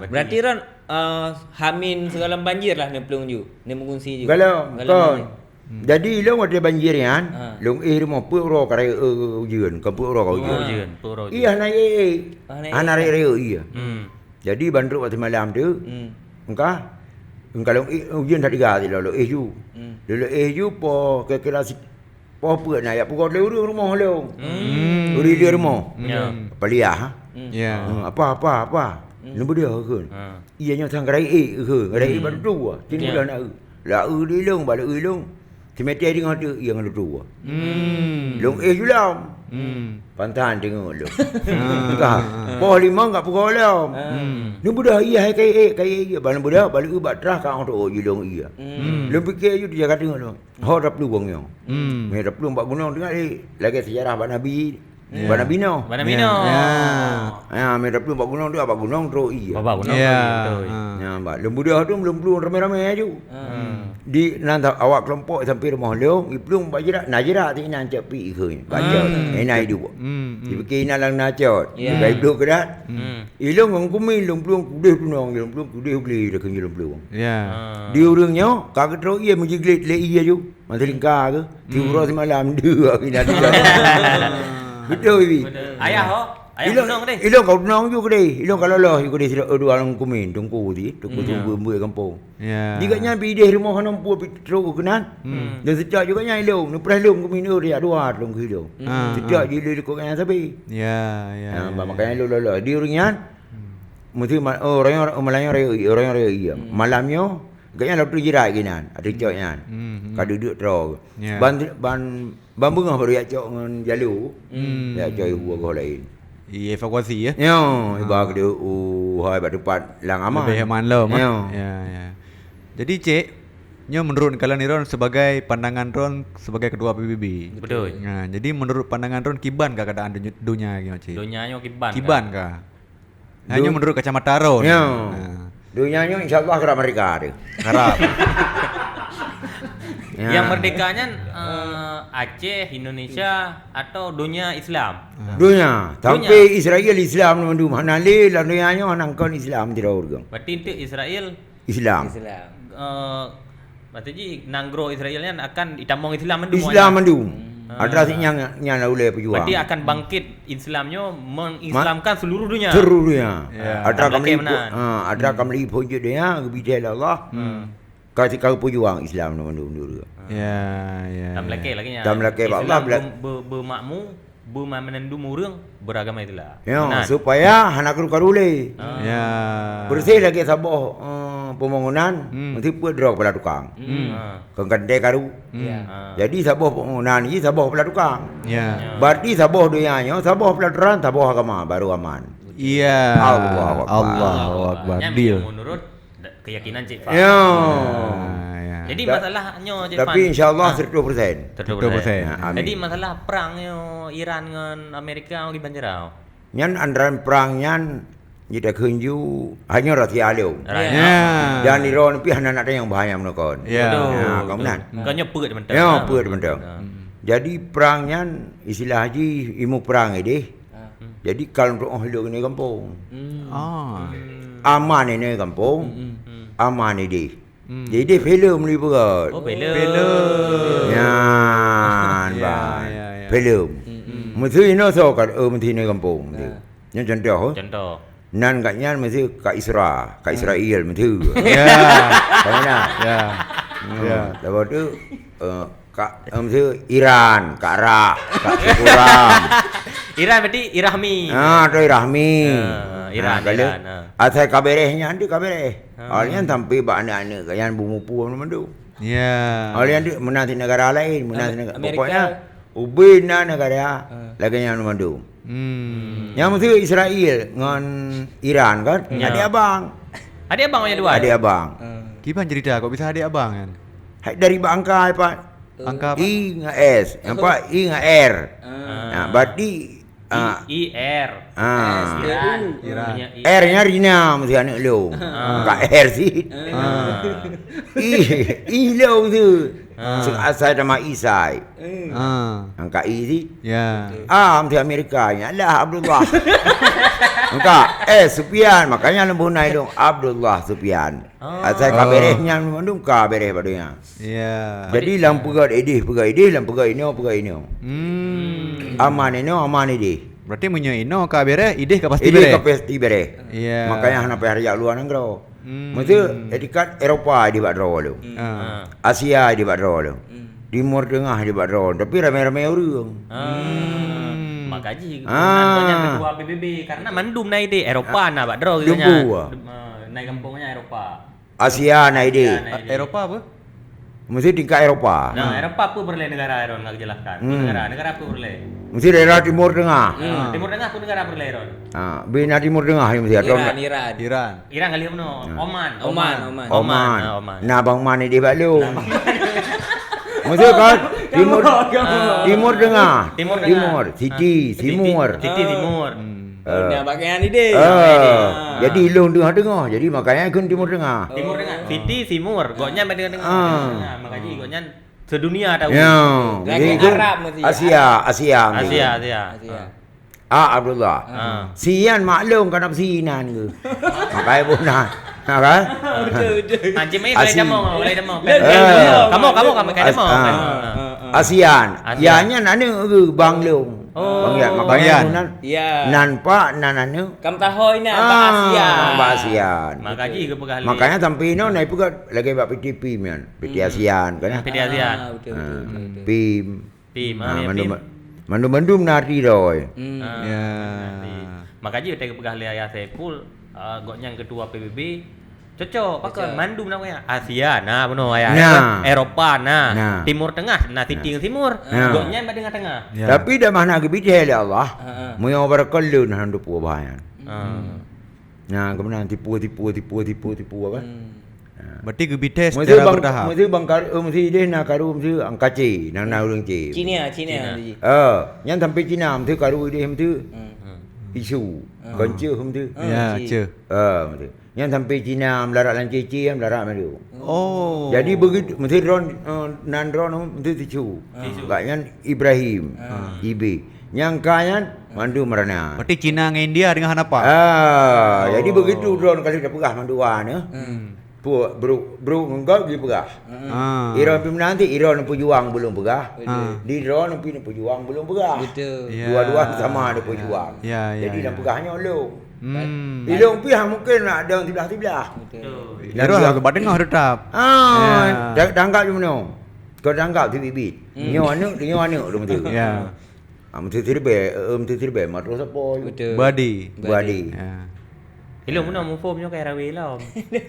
Ah, berarti Ron, eh, hamin sigohlom banjir lah neuplueng ju, neumeugunsi ju. Gohlom, Gohlom kon. banjir. Hmm. Jadi ilong watèe banjir nyan, Ha. lôn éh rumoh peuet uroe ka rayeuk, eh, ujeuen, kon peuet uroe ka Oh, ujeuen. ujeuen, peuet uroe Ie ujeuen. hana éh, Hana éh. hana rayeuk-rayeuk ie. Hmm. Jadi bandrok watèe malam tu, Hmm. engka, engka lôn éh, ujeuen that tiga ti lôn éh ju. Hmm. Lôn éh ju po kira-kira si-, po peuet na jak peugot lé ureueng rumoh lôn. Hmm. Ureueng lé rumoh. Ya. Hmm. Paliah. Hmm. Ya. Hmm, apa, apa, apa? Hmm. Lôn beudôh kheun. Ha. Ie nyoe sang ka rayeuk éh kheun, ka rayeuk éh Hmm. bak tu. Tin Ya. beudôh na eu. Laeu di lôn, bak laeu lôn. Simeté deungoe teuk ie ngon lôn tuwoe. Hmm. Lôn éh ju lom. Hmm. Pantan teungoh lôn. Ah. Ka. Ah. Poh limong ka peugoe lom. Hmm. Neubeudôh ie hai kayèe, kayèe ie. Ban neubeudôh, bak lheueh bak trah ka ôh teuôt ju lôn ie. Hmm. Lôn pike ju teujaga teungoh lôn. Ho taplueng nyoe. Hmm. Mé taplueng bak gunong teungoh lé. Lagèe seujarah bak Nabi. Ya. Bak Nabi Nuh. Bak Nabi Ya. Nuh. Ya. Ya, mé taplueng bak gunong tu, bak gunong trok ie. Bak gunong Ya. trok ie, betul. Ha. Ya, bak lôn beudôh tu, lôn plueng ramé-ramé aju. Hmm. Di nan ta-, awak keulompok sampai rumoh lôn, iplueng bak jeurak, na jeurak ti inan cok pi ikheun. Bak cot. Hmm. Inan iduek. Hmm, hmm. Dipike inan lam na cot. Ya. Dipike iplueng keudat. Hmm. Ilôn ngon kumin, lôn plueng kudeh tunong, lôn plueng kudeh ule, dah keunyueng lôn plueng. Ya. Ah. Di ureueng nyoe, ka geutrok ie meujiglet lé ie aju. Masa lingka ke? Hmm. Tiuroe simalam dua kina tiga. Betul, Bi? Betul. Ayah, ho? Ayah Ilong, tunong deh. Ilong kau tunong ju kedeh. Ilong kalau loh ju kedeh sira dua orang kumin, tungku di, tungku Hmm. tungku buet gampông. Ya. Di gobnyan pideh rumoh hana mampu pi trok keunan. Hmm. Dan sejak juga nyan ilong, neupreh lom kumin dia dua lom ke ilong. Hmm. Ah, Sejak ah. jilid kok nyan sabe. Ya, ya, Ya, ya, ba ya. makanya lo lo lo. Di urang nyan, Hmm. mesti ma-, oh, orang orang malam nyan raya, orang raya iya. Hmm. Malam nyo, gobnyan laju jirat ginan, ada cok nyan. Hmm, hmm. Ka duduk tro. Ya. Ban ban Ban beungoh baru jak cok ngon jalô. Hmm. Jak cok i gua goh laén. Iya, evakuasi, ya? Ya, Ah. iba keudeh, oh, hai bak teumpat lam aman. Lebih aman lom, ah? Ya. Ya, ya. Jadi, Cek, nyoe menurut kalian Iron sebagai pandangan Ron sebagai ketua P B B. Betul. Nah, jadi menurut pandangan Ron kiban ka keadaan dunia, dunia nyoe, Cek? Dunia nyoe kiban Kiban ka? ka? Hanya Dun- menurut kacamata Ron. Ya. Ha. Dunia nyoe insya Allah karap merdeka tu. Karap. Ya. Yang merdeka nyan, eh, Aceh, Indonesia, atau dunia Islam? Ha. Dunia. Dunia. Sampai Israel Islam mandum. Hana lé lam dunia nyoe hana kon Islam sidroe ureueng. Berarti untuk Israel Islam. Islam. Eh, maksud jih, nanggroe Israel nyan akan itamong Islam mandum Islam awaknyan? mandum. Hmm. Atra Ah. sik nyang, nyang ulèe peujuang. Berarti akan bangkit Islam nyoe mengislamkan Ma-, seluruh dunia. Seluruh dunia. Ya. Atra Tam lakèe kamli meunan. pu-, ha, atra Hmm. kamli phôn jeuet dunia, geubidée lé Allah. Hmm. Ka, ka peujuang Islam nyoe mandum dunia. Ya, ya, Tam ya. lakèe lagèe nyan. Tam lakèe bak Islam Allah, bela- be-, be-, beumakmu, beumeumandum ureueng beragama Islam. Ya, Meunan. supaya hana karu-karu lé. Ah. Ya. Bersih lagèe saboh, eh, pembangunan, Hmm. mesti peuet droe kepala tukang. Hmm. Ah. Kon kantè karu. Hmm. Ya. Ah. Jadi saboh pembangunan jih saboh kepala tukang. Ya. Ya. Berarti saboh dunia nyoe, saboh pelaturan, saboh agama baru aman. Iya. Allahu Akbar. Allahu Akbar. Nyan Deal. menurut Da-, keyakinan Cik Fan. Ya. Ah, ya. Jadi, Ta-, masalah nyoe, Cik tapi Fan. insya Allah Ah. seratus persen. Seratus persen. Seratus persen. Ya, amin. Jadi, masalah perang nyoe Iran ngon Amerika kiban carô? Nyan antara perang nyan, jeuet takheun ju, hanya rahsia lom. Rahsia. Ya. Dan Iran pih hana nak tanyong bahaya meunokon. Ya. Betul, Ya, betul. kamu nan. Bukannya peuet mentang. Ya, Ah, peuet mentang. Ah. Hmm. Jadi, perang nyan, istilah jih, ilmu perang ideh. Ah. Hmm. Jadi, kalau untuk oh, lé keuneuk gampông. Hmm. Ah. Hmm. Aman ini gampông. Hmm, hmm. Hmm. Aman ideh. Hmm. Jadi, ideh filem ni beugöt. Oh, filem. Filem. Ya. An ban. Ya, ya. Filem. Hmm, hmm. Meusi inoe soe ka, eh, meusi inoe gampông. Ya. Nyoe contoh, eh. Contoh. Nan gobnyan meusi ka Isra, ka Israel meusi. Ya. Ka mana? Ya. Hmm. Ya. Lepas tu, eh, ka, eh, meusi Iran, ka Rah, ka Syukuram. Iran berarti Irahmi. Ah, tu Irahmi. Ah, Iran, ah, kalau Iran, ah. Asai ka bereh nyan tu ka bereh. Ah. Awak nyan sampai bak aneuk-aneuk ka nyan beumupu mandum. Ya. Awak nyan tu meunan di negara lain, meunan di negara. Pokoknya, ubé na negara lagèe nyan mandum. Hmm. Nyang meusti Israel ngon Iran kan? Ya. Adik abang. Adik abang awak nyan dua? Adik abang. Hmm. Kiban cerita kok bisa adik abang kan? Hai dari bak angka, Pak. Angka apa? I ngon S. Apa? I ngon R. Ah. Nah, berarti, ah. I, I R. Ah. S, Iran. Iran. Punya I. R-nya Rina meusti aneuk lôn. Ah. Angka R sih. Ah. I, I lôn tu. Ah. Asai nama Isai. Ah. Angka I sih. Ya. A meusti Amerika. Nyalah Abdullah. Angka S Supian. Makanya lembuna ilung Abdullah Supian. Ah. Asai ka bereh nyan mandum ka bereh bak donya. Ya. Jadi lam peugöt ideh, peugöt ideh, lam peugöt inoe, peugöt inoe. Hmm. Aman inoe, aman ideh. Berarti meunyoe inoe ka bereh, ideh ka pasti bereh. Ideh ka pasti bereh. Ya. Makanya hana payah raya luwa nanggroe. Hmm. Meusti etikat Eropa ideh bak droe lom. Ah. Asia ideh bak droe lom. Hmm. Timur Tengah ideh bak droe, tapi ramé-ramé ureueng. Ah. Hmm. Maka jih keturunan gobnyan ketua P B B karena mandum na ideh Eropa na bak droe gobnyan. Dem-, ah, na gampông nyan Eropa. Asia na ideh. Asia na ideh. Eropa apa? Meusti tingkat Eropa. Nah, Eropa apa peureulèe negara Iron nak jelaskan? Hmm. Negara, negara apa peureulèe? Meusti daerah Timur Tengah. Hmm, Timur Tengah apa negara peureulèe Iron? Ah, bina Timur Tengah ni meusti. Iran, Iran. Iran. Iran kali mana? Ah. Oman. Oman, Oman. Oman. Oman. Ah, Oman. Nah, Bang Man ni dia bak lu. Nah, Bang Man. Meusti kan? Timur, Timur Tengah. Timur Tengah. Timur. Siti, ah. Siti, Timur. Siti Timur. Hmm. Oh, eh. Nah, bagian ideh. Ah, jadi ilong tengah-tengah. Jadi makanya ikon Timur Tengah. Timur Tengah. Siti Timur. Gobnyan bak tengah-tengah. Ah. Nah, makanya gobnyan sedunia tahu. Ya. Jadi ikon Arab mesti. Asia, Asia. Asia, Asia. Asia. Ah, Abdullah. Ah. Sian maklum kana sinan ke. Makanya pun nah. Nah, kan? Betul, betul. Ah, cik Mei, boleh Asi- demo, boleh demo. Eh. Kamu, kamu, kamu, kamu As-, demo. Ah. Ah. Asian. Asian. Ya, nyan aneuk ke Bang Long. Oh. Bang Yan, makanya Bang Yan. Nan, ya. Nan pak, nan aneuk. Kam tahu ini, ah, Bang Asian. Bang Asian. Maka ji ke peugah lé. Makanya sampai inoe na ipeugah lagèe bak P T P nyan. P T Asian, kan? Hmm, P T Asian. Ah, betul, betul, betul, betul. P I M. P I M, ah, ah, ya, mandum, P I M. Mandum-mandum na arti droe. Hmm. Ah, ya. Arti. Maka ji watèe geupeugah lé Ayah Saiful, ah, gobnyan ketua P B B, cocok, pakon, cocok. Mandum na, Ayah. Asia na bunoe, Ayah. Na. Eropa na. Na. Timur Tengah na, Siti ngon Timur. Na. Gobnyan bak tengah-tengah. Ya. Tapi dah mana geubidée lé Allah, ha, ha, meunyoe barokon lôn hana teupeu bah nyan. Ah. Hmm. Nah, kemudian tipu, tipu, tipu, tipu, tipu apa? Hmm. Ha. Berarti geubidée secara bertahap. Mesti bang, mesti bang karu, eh, mesti ideh na karu, mesti angkaci, na, na ureueng ci. Cina, Cina, Cina. Mesti. Eh, nyan sampai Cina, mesti karu ideh mesti. Hmm. Isu. Hmm. Kon ceuh mesti. Hmm, ya, ci. Ceuh. Eh, mesti. Nyan sampai Cina melarat lam cici, melarat madu. Oh. Jadi begitu, mesti drone, eh, nan drone mesti tisu. Tisu. Bak nyan Ibrahim, ah, Ibe. Nyang ka nyan mandum merana. Berarti Cina ngon India dengan hana apa? Ah, jadi begitu drone kali dah peugah mandua ni. Hmm. Pu-, bruk, bruk ngon gop gi peugah. Hmm. Ah. Iron pi nanti, Iron peujuang belum peugah. Betul. Ah. Di drone pi peujuang belum peugah. Betul. Ya. Dua-dua sama ada peujuang. Ya, ya, ya. Jadi dah peugah nyoe lom. Hmm. Ilong pi ha mungkin nak ada siblah-siblah. Betul. Lalu harus bak tengah tetap. Ah, ya. Dah, dah anggap je meunoe. Kau dah anggap tu bibit. Hmm. Nyoe aneuk, nyoe aneuk tu betul. Ya. Ah, mesti terbe, eh, mesti terbe, matro sapo. Betul. Badi. Badi. Ya. Ilong meunoe muphom nyoe kai rawi lom.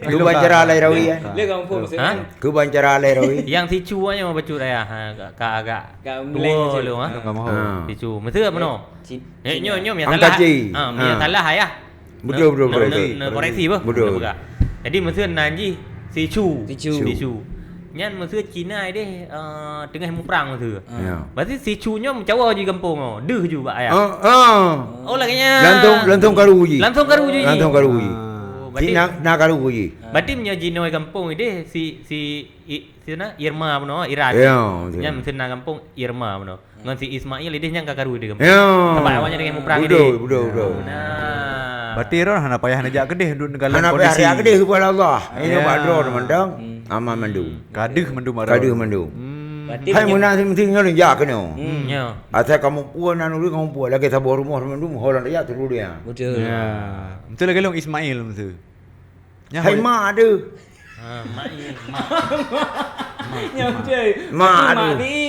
Ilong cara lai rawi, eh. Le kau muphom. Ha? Keuban cara lai rawi. Yang sicu nyoe bacut ayah, ha, ka, ka agak tua lom, ha. Ilong kamu. Ha. Sicu. Mesti meunoe. Cin-, eh, nyoe, nyoe, yang salah. Angkaci. Ha, yang salah, ayah. Betul, betul, betul. Ne, ne, ne koreksi bah. Betul. Peugah. Jadi, meuseue nan jih Sicu. Sicu. Sicu. Nyan meuseue Cina deh, eh, teungoh muprang meuseue. Ya. Berarti Sicu nyoe meucawa jih gampông oh. Deuh ju bak ayah. Ah, ah. Oh, lagèe nyan. Langsung, langsung karu jih. Langsung karu jih. Langsung karu jih. Oh, berarti na, na karu jih. Berarti meunyoe jinoe gampông deh si, si, i, si na Irma bunoe, Iran. Ya, betul. Nyan meuseue na gampông Irma bunoe. Ngon si Ismail ideh nyang ka karu ideh gampông. Ya. Sabab awaknyan dengan muprang ideh. Betul, betul, betul. Nah. Berarti Iron hana payah neujak keudeh duduk negara lain. Hana payah kondisi. Neujak keudeh kepada Allah. Ini ya. Bak droe mantong. Hmm. Aman mandum. Kadeuh mandum Iron. Kadeuh mandum. Hmm. Berarti Hai meunyo- meunan si meusti nyoe jak keunoe. Hmm. Ya. Asai kamoe pue nan ureueng kamoe pue lagèe saboh rumoh mandum ho lom jak turu dia. Betul. Ya. Betul lagèe lôn Ismail betul. Nya Hai ho- mak deuh. Ha, mak ni, mak. Nya betul. Mak Tapi mak deuh. Di.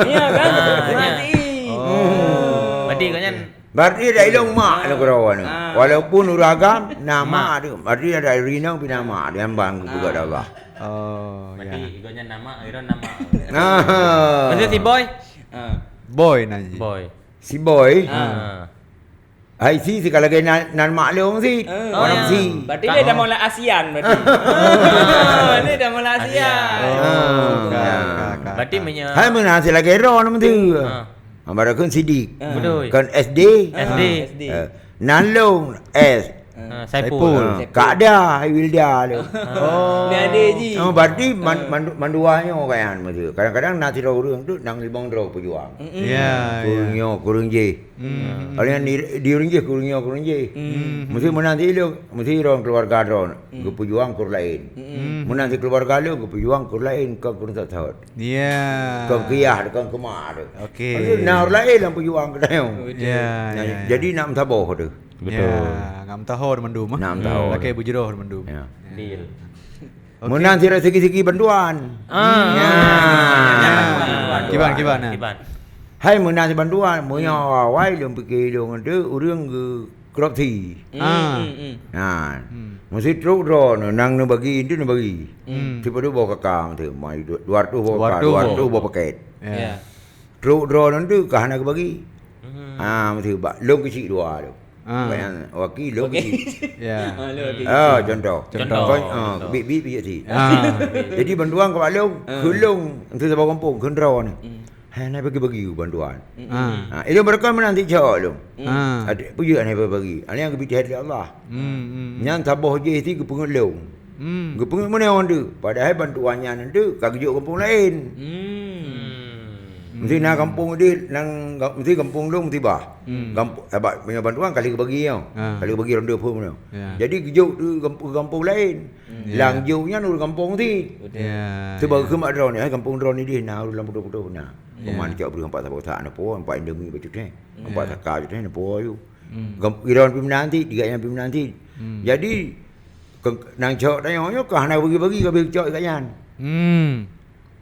Iya kan? Ah, Mak ya. Di. Oh. Berarti kau nyan Berarti ada ilong mak Ah. nak kerawa ni. Ah. Walaupun uragam nama Ah. dia. Berarti ada rina pina mak dia ambang Ah. juga dah Allah. Oh, Berarti ya. Kau nyan nama, Iron nama. Nah. Maksud si Boy? Ah. Boy nanya. Boy. Si Boy. Ah. Hai si si kalau lagi nan, nan maklum si. Ah. Oh, Orang ya. si. Berarti Kak dia dah Oh. mula ASEAN berarti. Ah, dia dah mula ASEAN. ASEAN. Oh, Ah. ka, ka, ka. Berarti menya Hai meunan si lagi ron nama tu. Ah. Amara kan sidik. Ah. Betul. Kan S D. S D. Ah, S D. Eh, nan long S. Ah, Saipul. Saipul. Ah, Saipul. Kak Da, hai Wilda tu. Oh. Ni ada ji. Oh, berarti man, Ah. mandu, mandua nyoe kan mesti. Kadang-kadang na sidroe ureueng tu nang limong droe pejuang. Mm-mm. Ya, Kurang ya. nyoe, kurang jih. Hmm. Paling di, di ureueng jih, kurang nyoe, kurang jih. Hmm. Mesti meunan si ilong, mesti ron keluarga droe. Hmm. Geupejuang kur lain. Hmm. Meunan si keluarga lôn geupejuang kur lain, kon kur sot-sot. Ya. Kon kiyah, kon keumah tu. Okey. Maksud na ureueng lain lam pejuang keudayong. Betul. Ya, Nah, ya, ya. jadi nak meusaboh tu. Betul. Ya, ngam taho mandum, ah. Ngam taho. Lakèe beujroh mandum. Ya. Ya. Deal. Okey. Meunan sira sigi-sigi bantuan. Ah. Ya. Kiban, kiban, nah. Kiban. Hai meunan si bantuan, meunyoe Hmm. awai lôn pike lôn tu ureueng geu korupsi. Hmm, Ah. hmm, hmm. Nah, Hmm. mesti trok droe nang neubagi, itu neubagi. Hmm. Sipa dua boh K K mesti, mai du-, dua ratus boh K K, Dua ratus boh. dua ratus boh paket. Ya. Ya. Trok droe nang tu ka hana geubagi. Hmm. Ah, mesti bak lôn keuchik dua tu. Ah. Bak nyan, waki lôn Okey. keuchik. Ya. Ah, lôn keuchik. Ah, contoh. Contoh. Kau, ah, Contoh. bit-bit bijak si. Ah. Jadi bantuan ka bak lôn, Ah. keu lôn, untuk saboh gampông, keu droe ni. Hmm. Hai, hana bagi-bagi bantuan. Mm-mm. Ah. Ha, ilong barokah meunan ti cok lom. Mm. Ah. Ada peue jeuet hana bagi. Hana nyang geubri lé Allah. Hmm, hmm, hmm. Nyan saboh jih ti geupeungeut lom. Hmm. Geupeungeut meunan tu. Padahai bantuan nyan tu ka geujok gampông laén. Hmm. Mesti na gampông deh, nang ga-, mesti gampông lom mesti bah. Hmm. Gampông, sabab meunyoe bantuan kali geubagi nyoe. Ah. Kali geubagi ronde phon nyoe. Ya. Jadi geujok tu gampông, gampông laén. Hmm. Lam Ya. jok nyan ureueng gampông ti. Betul. Ya, Sebab ya. keumat droeneuh, eh, gampông droeneuh deh na ureueng lam putôh-putôh na. Ya. Peuman cok breueh empat saboh sak na po, empat Indomie bacut eh. Empat Ya. saka bacut eh na po ayue. Hmm. Gam-, droeneuh pih meunan ti, tiga nyan pih meunan ti. Hmm. Jadi, ke-, nang cok tanyoe nyoe ka hana bagi-bagi ka bagi cok kat nyan. Hmm.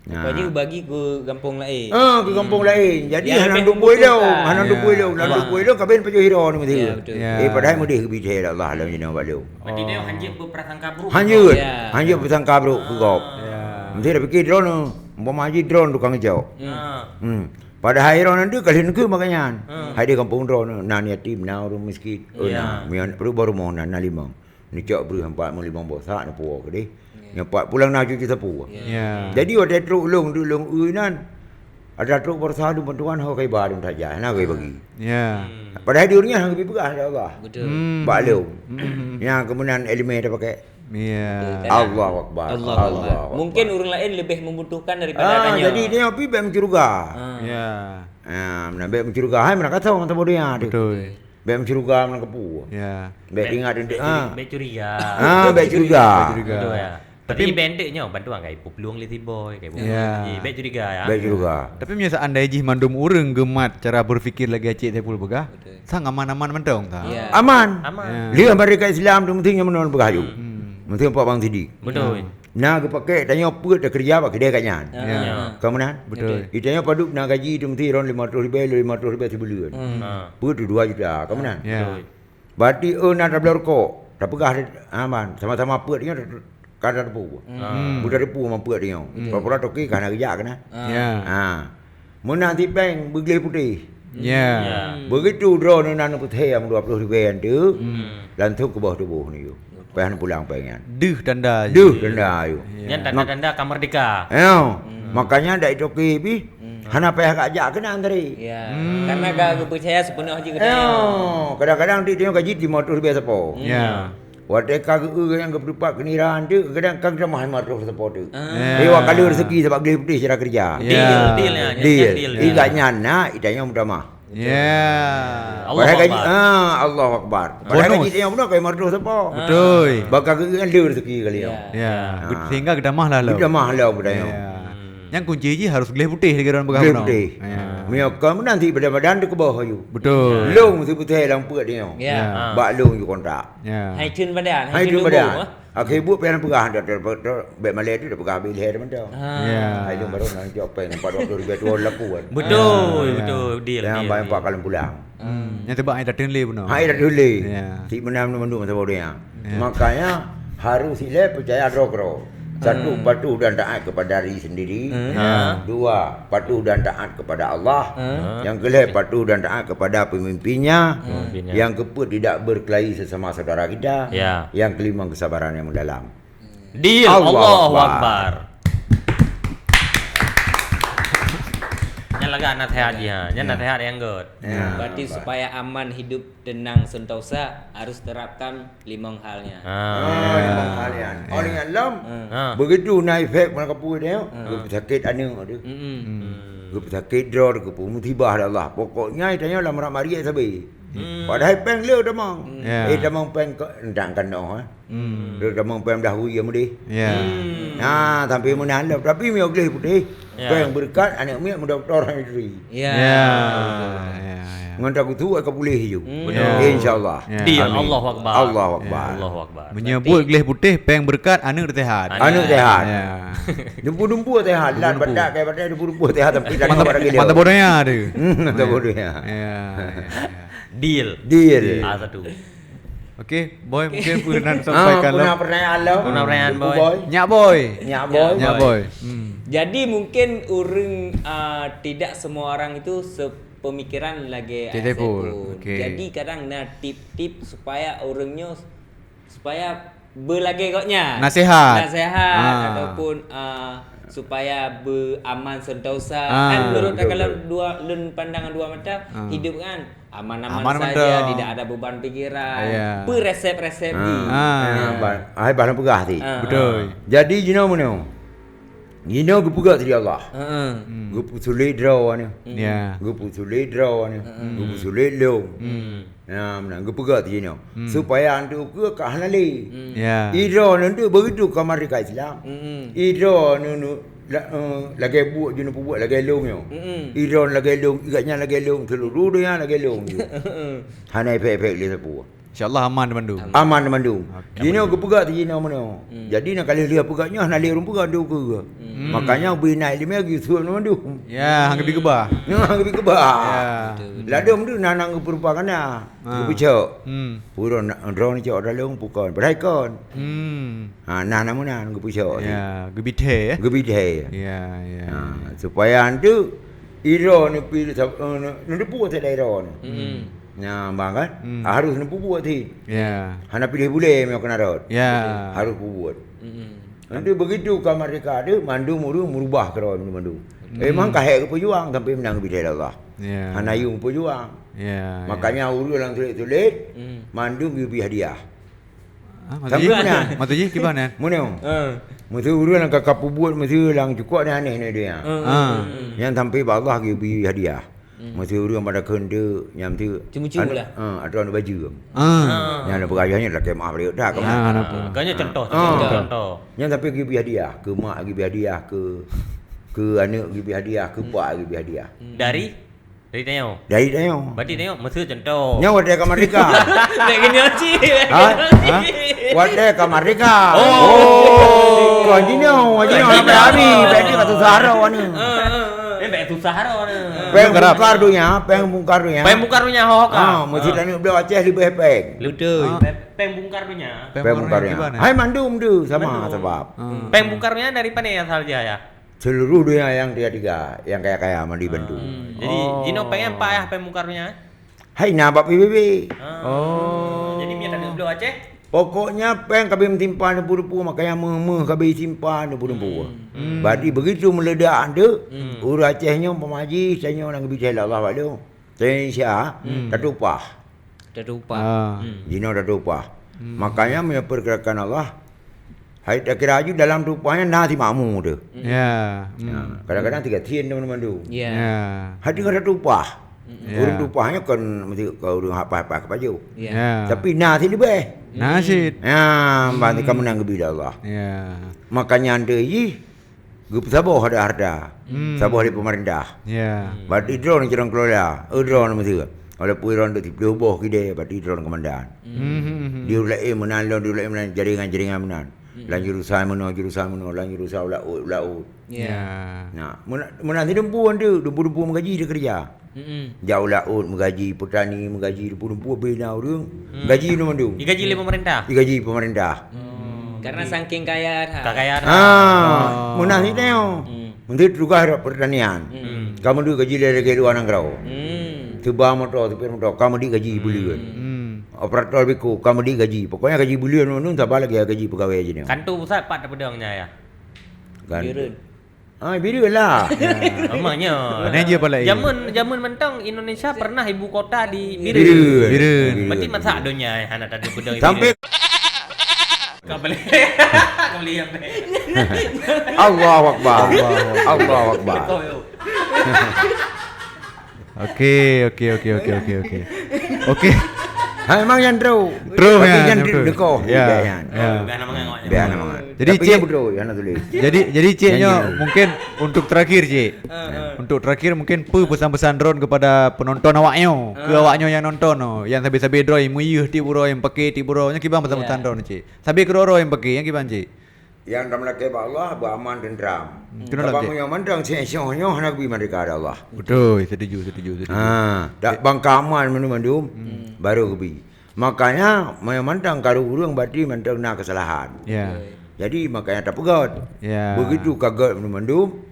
Nah. Pokoknya bagi ke gampông laén. Ah, ke gampông Hmm. laén. Jadi, Yang hana lebih duk bui lom, membutuhkan. hana duk bui Ya. lom, hana duk bui lom, ka ben pajoh hiro ni mesti. Ya, betul. Ya. Eh, padahal mudeh geubri lé Allah lom jinoe bak lom. Berarti dia hanjeuet berprasangka buruk. Hanjeuet. Ya. Hanjeuet bersangka buruk keu gob. Ya. Mesti dah fikir droeneuh, umpama haji droeneuh tukang jok. Hmm. Ah. Hmm. Padahai droeneuh tu ka lheueh neukheun bak nyan. Hmm. Hai di gampông droeneuh, na yatim, na ureueng miskin. Oh, Ya. na. Mian perlu baru mau na, na limong. Neucok breueh empat limong boh sak neupuwoe keudeh. Ya. Nyoe pat pulang na cucu sapu. Ya. Ya. Jadi watèe trok lôn, trok lôn eu nan, ada trok beurasa lôn bantuan ho kai ba lôn tajak, hana kai bagi. Ya. Hmm. Padahai di ureueng nyan hana geupeugah lé Allah. Betul. Hmm. Bak lôn. Hmm. Nyang keumudian ileumèe tapakai. Ya. Betul, kan? Allahu Akbar. Allahu Akbar. Allahu Akbar. Mungkin ureueng laén lebih membutuhkan daripada Ah, tanyoe. jadi dia pi bèk meucuruga. Ah. Ya. Ah, meunan bèk meucuruga. Hai meunan kata orang saboh dia tu. Betul. Bèk meucuruga meunan keupeue. Ya. Bèk Bèk, ingat bèk untuk, curi-, ah. bèk curiga. Ah, bèk curiga. Bèk curiga. Betul, ya. Tapi Tapi bèk enteuk nyoe, bantuan kai peuplueng lé si Boy, kai peuplueng Ya. lé si, bèk curiga, ya. Bèk curiga. Tapi meunyoe seandai jih mandum ureueng geumat cara berpikir lagèe Cik Saiful peugah, Betul. sang aman-aman mantong, sang. Ya. Aman. Aman. Ya. Lheueh merdeka Islam tu mesti nyoe meunan peugah aju. Hmm. Mesti empat bang sidik. Betul. Ya. Na geupakai tanyoe peuet takeureuja bak keudè kat nyan. Ah, Ya. ah, ah. Ka meunan? Betul. Betul. Di tanyoe padub na gaji tu mesti ron lima ratus ribèe, lima ratus ribèe sibuleuen. Hmm. Ah. Peuet tu dua juta, ka meunan? Ya. Betul. Berarti, oh, na tabloe rukok. Tapeugah, ah, man, sama-sama peuet nyoe, ka tateupeue. Hmm. Ah. Beuteupeue man peuet nyoe. Betul. Pura-pura toke ka hana geujak keunan. Ah. Ya. Ha. Meunan si péng beugleh putéh. Ya. Ya. Beugitu droeneuh na neupeuthèe nyang dua ploh ribèe nyan tu, Hmm. langsung keubah tuboh nyoe. Payah neupulang péng nyan. Deuh tanda Deuh je. tanda nyoe. Ya. Nyan tanda-tanda ka merdeka. Nyoe. Hmm. Makanya dari toke pih, Hmm. hana payah ka jak keunan tadi. Ya. Hmm. Karena ka geupeucaya sepenuh jih keu tanyoe. Nyoe. Kadang-kadang di tanyoe gaji lima ratus ribèe sapo. Hmm. Ya. Watèe ka geu-, nyang geupeutupat keuniraan tu, kadang ka geutamah lima ratus sapo tu. Ah. Ya. Lewat kala rezeki sabab gleh putéh cara keureuja. Ya. Deal, deal, ya. Deal. Deal, ya. Ingat nyan na, i tanyoe meutamah. Ya. Allahu Padahai gaji, Akbar. ah, Allahu Akbar. Padahai Bonus. gaji tanyoe bunoe ka lima ratus sapo. Betul. Bak ka geu-, kan le rezeki kali nyoe. Ya. Ya. Ah. Sehingga geutamah lah lom. Geutamah lom keu tanyoe. Ya. Hmm. Nyang kunci jih harus gleh putéh lagèe droen peugah bunoe. Gleh putéh. Ya. Meunyoe kon meunan sit badan-badan teukeubah aju. Betul. Lông seubeutôi lam peuet nyoe. Ya. Ya. Bak lông ju kontak. Ya. Hai theun badan, hai theun badan. Akhé buet pian peugah dak bèk malèe tu dak peugah habéh lhèe teuma dah. Ya. Hai lông baru nak cok péng empat ratus ribu tu laku kan. Betul, betul. Deal. Yang bayar empat kali pulang. Hmm. Nyang teuba hai dak theun lé bunoe. Hai dak theun lé. Ya. Sit meunan mandum masa bodoh ya. Ya. Makanya harus ilèe percaya droe keudroe. Satu, patuh dan taat kepada diri sendiri. Hmm. Ya. Dua, patuh dan taat kepada Allah. Hmm. Yang kelhèe, patuh dan taat kepada pemimpinnya. Pemimpinnya. Yang keempat, tidak berkelahi sesama saudara kita. Ya. Yang kelima, kesabaran yang mendalam. Deal. Allahu Akbar. Nyan lagak nasihat jih, ha. Nyan nasihat nyang göt. Ya. Berarti supaya aman hidup tenang sentosa harus terapkan limong hal nyan. Ah, limong hal nyan. Oh, ingat lom. Begitu na efek meunan kapui dia, geupeu sakét aneuk tu. Geupeu sakét droe, geupeu musibah lé Allah. Pokoknya tanyoe lam rot mariet sabe. Padahai péng le tamong. Ya. Eh, tamong péng kok ndang keunoe, eh. Hmm. Dia tamong péng dahulu yang mudih. Ya. Hmm. Nah, sampai meunan lah. Tapi meunyoe gleh putéh, ya, péng beureukat, aneuk miet mudoktor hana turi. Ya. Ya, ya, ya. Ngon takutu ka puléh ju. Hmm. Betul. Insya Allah. Ya. Deal. Amin. Allahu Akbar. Allahu Akbar. Ya. Allahu Akbar. Meunyoe buet gleh putéh, péng beureukat, aneuk sehat. Aneuk sehat. Ya. Dumpu-dumpu sehat. Lan badak kai badak dumpu-dumpu sehat sampai mata bodoh ya tu. Hmm, mata bodoh ya. Ya, ya, ya. Deal. Deal. A satu. Okey, Boy, mungkin peue nan sampaikan lom. Pernah, pernah pertanyaan lom. Pernah pertanyaan, Boy. Nyak Boy. Nyak Boy. Nyak Boy. Hmm. Jadi mungkin ureueng, ah, tidak semua orang itu sepemikiran lagèe Cik Saiful. Okey. Jadi kadang na tip-tip supaya ureueng nyoe supaya beulagèe gobnyan. Nasihat. Nasihat ataupun, ah, supaya beuaman sentosa. Ah. Kan menurut kalau dua, lôn pandang dua mata, hidup kan aman-aman saja, tidak ada beban pikiran. Ya. Peue resep-resep jih. Ah. Hai bah lôn peugah sit. Ah. Betul. Jadi jinoe meunoe. Jinoe geupeugah sit Allah. Heeh. Hmm. Geupeusulet droe nyoe. Ya. Geupeusulet droe nyoe. Hmm. Geupeusulet lôn. Hmm. Ya, meunan geupeugah sit jinoe. Hmm. Supaya antu keue ka hana lé. Hmm. Ya. Idroe nyoe tu begitu ka merdeka Islam. Hmm. Idroe nyoe, nyoe, la-, eh, lagèe buet jinoe peubuet lagèe lôn nyoe. Hmm. Idroe lagèe lôn, igak nyan lagèe lôn, seuluruh donya lagèe lôn ju. Hana efek-efek lé sapeue. Insya Allah aman bandum. Aman bandum. Okey. Jinoe geupeugah sit jinoe meunoe. Hmm. Jadi na ka lheueh peugah nyoe, hana lé ureueng peugah tu keue. Hmm. Makanya bina ileumèe geuseuôt bandum. Ya, hang geubi keubah. Hang geubi keubah. Ya. Betul, betul. Ladôm tu na nang geupeurupa ganda. Ha. Geupeucok. Hmm. Pura na, droe ni cok dalam pukon. Padahai kon. Hmm. Ha, nah, na meunan geupeucok sit. Ya, geubithèe, ya. Geubithèe. Ya, ya, ya. Ha, supaya antu idroe ni pi, eh, ni, ni deupue sit idroe ni. Hmm. Nyan bah kan? Hmm. Harus neupeubuet sit. Ya. Hana piléh bulèe meunyoe keunan rot. Ya. Harus peubuet. Hmm. Nanti begitu ka merdeka tu, mandum ureueng meurubah keudroe mandum. Hmm. Memang ka hék geupeujuang sampai meunan geubri lé Allah. Ya. Hana yum peujuang. Ya, ya. Makanya ureueng nyang sulet-sulet, hmm, mandum geubri hadiah. Ah, maksud jih? Sampai meunan. Maksud jih kiban nyan? Meunoe. Ah. Meuseu ureueng nyang ka, ka peubuet meuseu nyang cukôp aneh-aneh nyan dia. Ah. Ah. Nyang sampai bak Allah geubri hadiah. Hmm. Meuseu ureueng pada kheun deuk nyang tu. Ceumeucue lah. Ha, atau aneuk bajeueng. Ah. Nyang na peugah nyan lakèe meu'ah balik dah. Ya, kenapa? Kan nyan contoh, ah, contoh. Nyan tapi geubri hadiah, keu mak geubri hadiah, keu, keu aneuk geubri hadiah, keu pak geubri hadiah. Hmm. Dari? Dari tanyoe? Dari tanyoe. Berarti tanyoe meuseu contoh. Nyoe watèe ka merdeka. Bèk geunyoe cit. Ha? Ha? Watèe ka merdeka. Oh. Oh, jinoe, jinoe hana beuhari, berarti ka susah droe nyoe. Ah, ah, ah. Eh, bèk susah droe nyoe. Péng bungkar donya, péng bungkar donya. Péng bungkar donya, ho, ho, ka. Ah, meusit aneuk bloe Aceh leubeh péng. Betul. Ah. Péng, péng bungkar donya. Péng bungkar donya. Hai mandum tu sama sebab. Hmm. Péng bungkar donya dari pane asal jih, ya? Seluruh donya nyang tiga-tiga, nyang kaya-kaya mandum bantu. Hmm. Jadi, jinoe péng nyan pat yah péng bungkar donya? Hai na bak P B B. Ah. Oh. Jadi, miet aneuk bloe Aceh? Pokoknya péng ka bri meusimpan dumpu-dumpu, makanya meuh-meuh ka bri simpan dumpu-dumpu. Hmm. Hmm. Berarti begitu meuledak tu, hmm, ureueng Aceh nyoe peumaji, tanyoe nyang geubri lé Allah bak lôn. Tanyoe Indonesia, hmm, tatupah. Tatupah. Ah. Hmm. Jinoe tatupah. Hmm. Makanya meunyoe peugah kheun Allah, hai takira aju dalam tupah nyan na si makmu tu. Hmm. Ya. Ya. Hmm. Kadang-kadang tiga tien teuma mandum. Ya. Ya. Hai tinggai tatupah. Ya. Ureueng tupah nyan kon meusti ka ureueng hapah-hapah keu pajoh. Ya. Ya. Tapi na sit leubeh. Na sit. Ya, ban ka meunan geubri lé Allah. Ya. Makanya ande jih Geupeusaboh ada harta. Hmm. Saboh lé pemerintah. Ya. Hmm. Berarti droeneuh sidroe kelola. Eh, droeneuh meusieu. Walaupun droeneuh dek siplôh boh kidée, berarti droeneuh komandan. Hmm, hmm, hmm. Di ureueng laén meunan lom, di ureueng laén meunan, jaringan-jaringan meunan. Hmm. Lam jurusan meunoe, jurusan meunoe, lam jurusan u laôt, u laôt. Ya. Ya. Nah, meunan, meunan si dumpeue tu, dumpeue-dumpeue meugaji dia kerja. Mm-mm. Jak u laôt meugaji, petani meugaji, dumpeue-dumpeue bina ureueng, hmm, gaji nyoe mandum. Digaji lé pemerintah? Digaji pemerintah. Hmm. Karena saking kaya that. Ka kaya that. Ah, oh, meunan cit nyoe. Hmm. Menteri tugas pertanian. Hmm. Kamoe digaji lé lagèe luwa nanggroe. Hmm. Seuba moto, supir moto, kamoe digaji buleuen. Hmm. Operator beko, kamoe digaji. Pokoknya gaji buleuen nyoe, nyoe saban lagèe gaji pegawai jih nyoe. Kanto pusat pat tapeudong nyan, ya? Kan. Bireuen. Ah, Bireuen lah. Sama nyoe. Mana je pala iya. Jameun, jameun mantong Indonesia pernah ibu kota di Bireuen. Bireuen. Bireuen. Berarti masa donya hana tadi pedang Sampai Bireuen. Kau boleh. Kau boleh apa? Allahu Akbar. Allahu Akbar. Allahu Akbar. Kau, yo. Oke, oke, oke, oke, oke, oke. Oke. Ha, memang nyan trôh. Trôh. Tapi nyan, nyan trôh. Dekoh, ya, biar nyan. Ya. Biar nama ngan awak. Biar nama ngan. Jadi, tapi Cik, nyan beutôi, hana tuléh. Jadi, jadi, Cik, nyan nyoe nyan. Mungkin untuk terakhir, Cik. Ha, ha. Untuk terakhir, mungkin peue pesan-pesan droen kepada penonton awak nyoe, ha, keu awak nyoe nyang nonton nyoe, nyang sabe-sabe droe, meuyeuh tiep uroe, nyang pake tiep uroe, nyoe kiban pesan-pesan, ya, droen, Cik. Sabe keudroe-droe nyang pake, nyan kiban, Cik. Nyang tameulakèe bak Allah, beuaman teuntram. Hmm, keunoe sabab lom, Cik. Meunyoe mantong sinoe nyoe hana geubi merdeka dari Allah. Beutôi, setuju, setuju, setuju. Ha, dak bangka aman mandum-mandum, hmm, baru geubi. Makanya, meunyoe mantong karu ureueng berarti mantong na keusalahan. Ya. Jadi, makanya tapeugöt. Ya. Begitu ka göt mandum-mandum,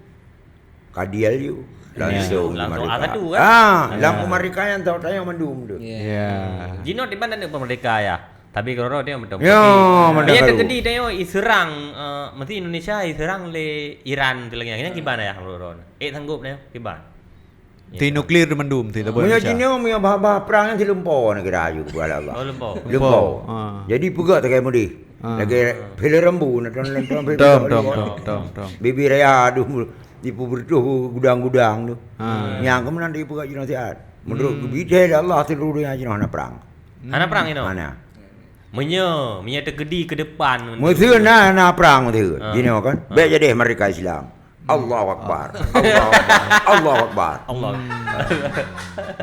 ka deal ju. Ya. Langsung, langsung merdeka. A satu, kan? Ah, ya, lam peumeurdekaan tahu tayang mandum tu. Ya. Ya. Jinoe di mana ni peumeurdeka, ya? Tapi keudroe-droe dia beutôi. Ya, beutôi. Merdeka. Dia terjadi dia iseurang, eh, mesti Indonesia iseurang lé Iran tu lagi. Nyan kiban ya, keudroe-droe. Eh, sanggup dia, kiban. Ti nuklir mandum, ti tabah. Meunyoe Indonesia. Jinoe, meunyoe bah-bah prang nyan ti lumpo negara aju, keubah Allah. Oh, lumpo. Lumpo. Lumpo. Ha. Jadi peugah takai mudih. Ha. Lagèe film Rambo, nonton, nonton film Rambo. Tom, tom, tom, tom. Bibi raya, aduh, dipeubeureutôh gudang-gudang tu. Ha. Nyang keumeunang dipeugah jinoe siat. Menurut, hmm, geubri lé Allah seluruh dunia jinoe hana prang. Hana prang inoe? Hana. Meunyoe, meunyoe teukeudi ke depan. Meuseu na, na prang meuseu. Ha. Jinoe kan. Ha. Bèk jadi merdeka Islam. Allahu Akbar. Allahu Akbar. Allahu Akbar. Allah. Oke.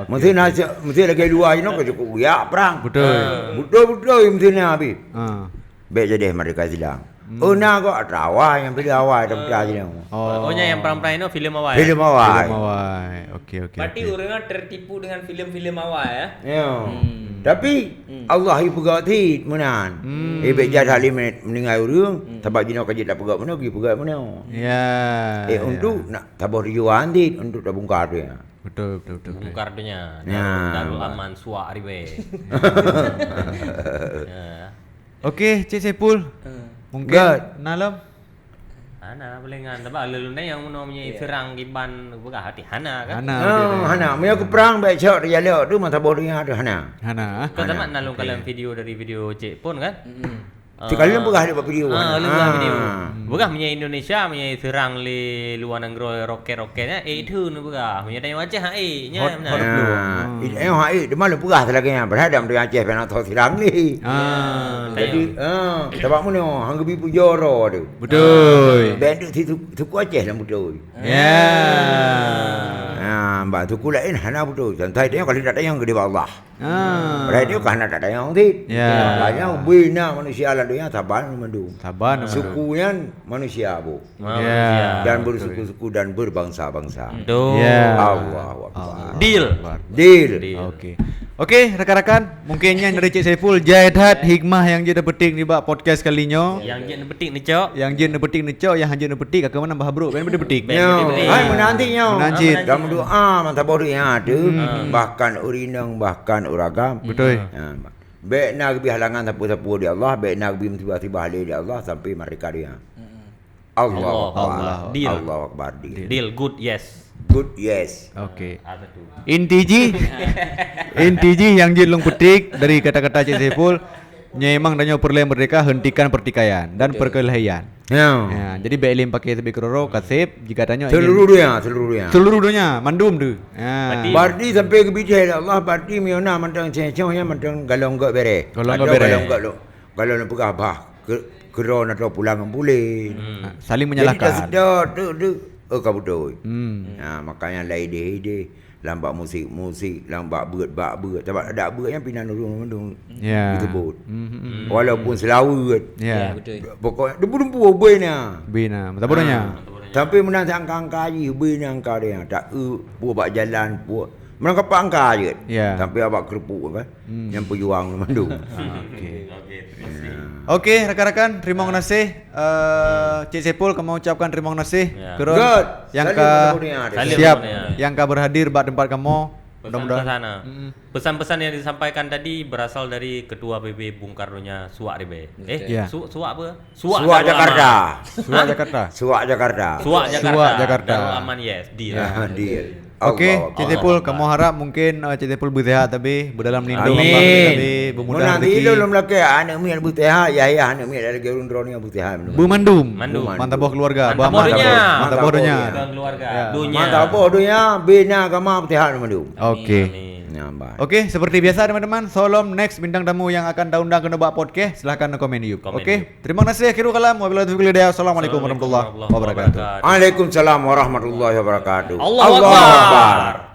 Mesti na, mesti lagèe luwa inoe ka cukup geujak prang. Betul. Betul-betul mesti na habis. Ha. Bèk jadi merdeka Islam. Hmm. Oh, na kok ata awai nyang pilih awai dah pecah je. Oh. Oh, nyang perang-perang inoe filem awai. Filem awai. Filem awai. Oke, oke, oke. Berarti ureueng tertipu dengan filem-filem awai, ya? Ya. Hmm. Tapi, hmm, Allah ipeugah cit meunan. Hmm. Eh, bèk jah salim meuninggai ureueng, hmm, sabab jinoe ka jeuet tapeugah meunoe, geupeugah meunoe. Ya. Eh, ya, untuk nak saboh tujuan cit, untuk tabongkar tu ya. Betul, betul, betul, betul. Bongkar tu nya. Ya. Darul, Darul Aman suak ribèe. Ya. Oke, Cik Saiful. Hmm. Mungkin na lom? Hana, palingan. Sebab lôn nyang meunoe meunyoe, iya, serang kiban peugah hati hana kan? Hana, oh, betul, betul. Hana. Meunyoe keu prang bèk cok dialog tu masa boh donya tu hana. Hana, ah. Kau hana. Sama na lôn, oke, kalon video dari video Cik pun kan? Mm-mm. Ah. Cik kalon peugah di bak video, ah, hana. Lôn peugah video. Ah. Peugah meunyoe Indonesia, meunyoe serang lé luwa nanggroe roket-roket, eh, itu nu peugah. Meunyoe tanyoe Aceh, hai, nya hot, meunan. Hot blue. Ah. Hmm. Eh, hai, di mana peugah lagèe nyan? Padahai dalam dunia Aceh pernah tho serang lé. Ah. Jadi, ah, sabab meunoe, hang geubi pujoe uroe tu. Betul. Bèk duek si su-, suku Aceh lam beutôi. Ya. Ha, bak suku laén hana beutôi. Contoh dia kalau tak tayang gede bak Allah. Ah. Padahai dia kan hana tak tayang cit. Ya. Makanya bina manusia lam dunia saban mandum. Saban mandum. Suku nyan manusia bu. Ya. Manusia. Dan, betul, bersuku-suku dan berbangsa-bangsa. Betul. Ya. Allahu Akbar. Allahu Akbar. Deal. Deal. Deal. Oke. Oke, rakan-rakan, mungkin nyan dari Cik Saiful, jai that hikmah nyang jeuet neupetik nibak podcast kali nyoe. Nyang jeuet neupetik neucok. Nyang jeuet neupetik neucok, nyang hanjeuet neupetik, ka keumanan bah brok, kan beude petik. Ya, hai, meunanti nyoe. Meunanti. Dalam doa, mata boh donya tu, hmm, bahkan ureueng inong, bahkan ureueng agam. Betul. Ya. Bèk na geubri halangan sapeue-sapeue di Allah, bèk na geubri musibah-musibah lé di Allah sampai merdeka donya. Mm-mm. Allahu Akbar. Allah. Deal. Allahu Akbar, deal. Deal. Deal, good, yes. Good, yes. Oke. Ah, betul. Inti jih, inti jih nyang jeuet lôn petik dari kata-kata Cik Saiful, nyoe memang tanyoe peureulèe merdeka, hentikan pertikaian dan, betul, perkelahian. Ya. Ya, jadi bèk lé pakai sabé keudroe-droe, kaseb, jika tanyoe ingin seluruh dunia, seluruh dunia. Seluruh dunia, mandum tu. Ya. Berarti, berarti sampai geubri lé Allah, berarti meunyoe na mantong céh-céh nyan mantong golom göt bèrèh. Golom göt bèrèh. Golom göt lo-, golom peugah bah. Ke-, Keudroe na droe pulang ngon puléh. Hmm. Saling menyalahkan. Jadi taseudot, deuh, deuh, eh, ka beutôi. Hmm. Ha, makanya lai idéh-idéh, lam bak musik-musik, lam bak beuet-bak beuet. Sabab adak beuet nyan pih na ureueng mandum. Ya. Disebut. Hmm, hmm, hmm. Walaupun seulaweuet. Ya. Ya, betul. Pokok dumpu-dumpu ubé na. Ubé na. Meutabôh donya. Ha. Tapi meunan angka-angka jih, ubé na angka dia. Tak eu, puwoe bak jalan, puwoe. Meunan kapak angka jeuet. Ya. Sampai abak keurupuk kan. Hmm. Nyang peujuang mandum. Oke. Oke, terima kasih. Ya. Oke, rakan-rakan, terima kasih. Eh, Cik Saipul, kamoe ucapkan terima kasih. Ya. Keureueng. Good. Nyang ka siap, nyang ka berhadir bak tempat kamoe. Mudah-mudahan. Pesan-pesan, ah. Mm-mm. Pesan-pesan yang disampaikan tadi berasal dari Ketua P B Bungkar Donya Suak Ribée. Eh, ya. Su-, Suak apa? Suak Jakarta. Suak Jakarta. Suak Jakarta. Suak Jakarta. Darul Aman, yes, deal. Ya, deal. Oke, Cik Saipul, kamoe harap mungkin, eh, Cik Saipul beuseuhat tapi, beudalam lindong Allah tapi, beumudah rezeki. Meunan lom lakée aneuk miet beuseuhat, yah, yah aneuk miet lagée ureueng droeneuh beuseuhat. Beumandum. Mandum. Mantap boh keluarga. Mantap boh donya. Mantap boh donya. Keluarga. Ya. Donya. Mantap boh donya, bina agama beuseuhat mandum. Oke. Amin. Nyan, bah. Oke, seperti biasa teman-teman, sebelum next bintang tamu yang akan taundang keunoe bak podcast, silahkan komen di YouTube. Komen di YouTube. Oke. Terima kasih, akhirul kalam. Wabillahi taufiq wal hidayah. Assalamualaikum warahmatullahi wabarakatuh. Waalaikumsalam warahmatullahi wabarakatuh. Allahu Akbar.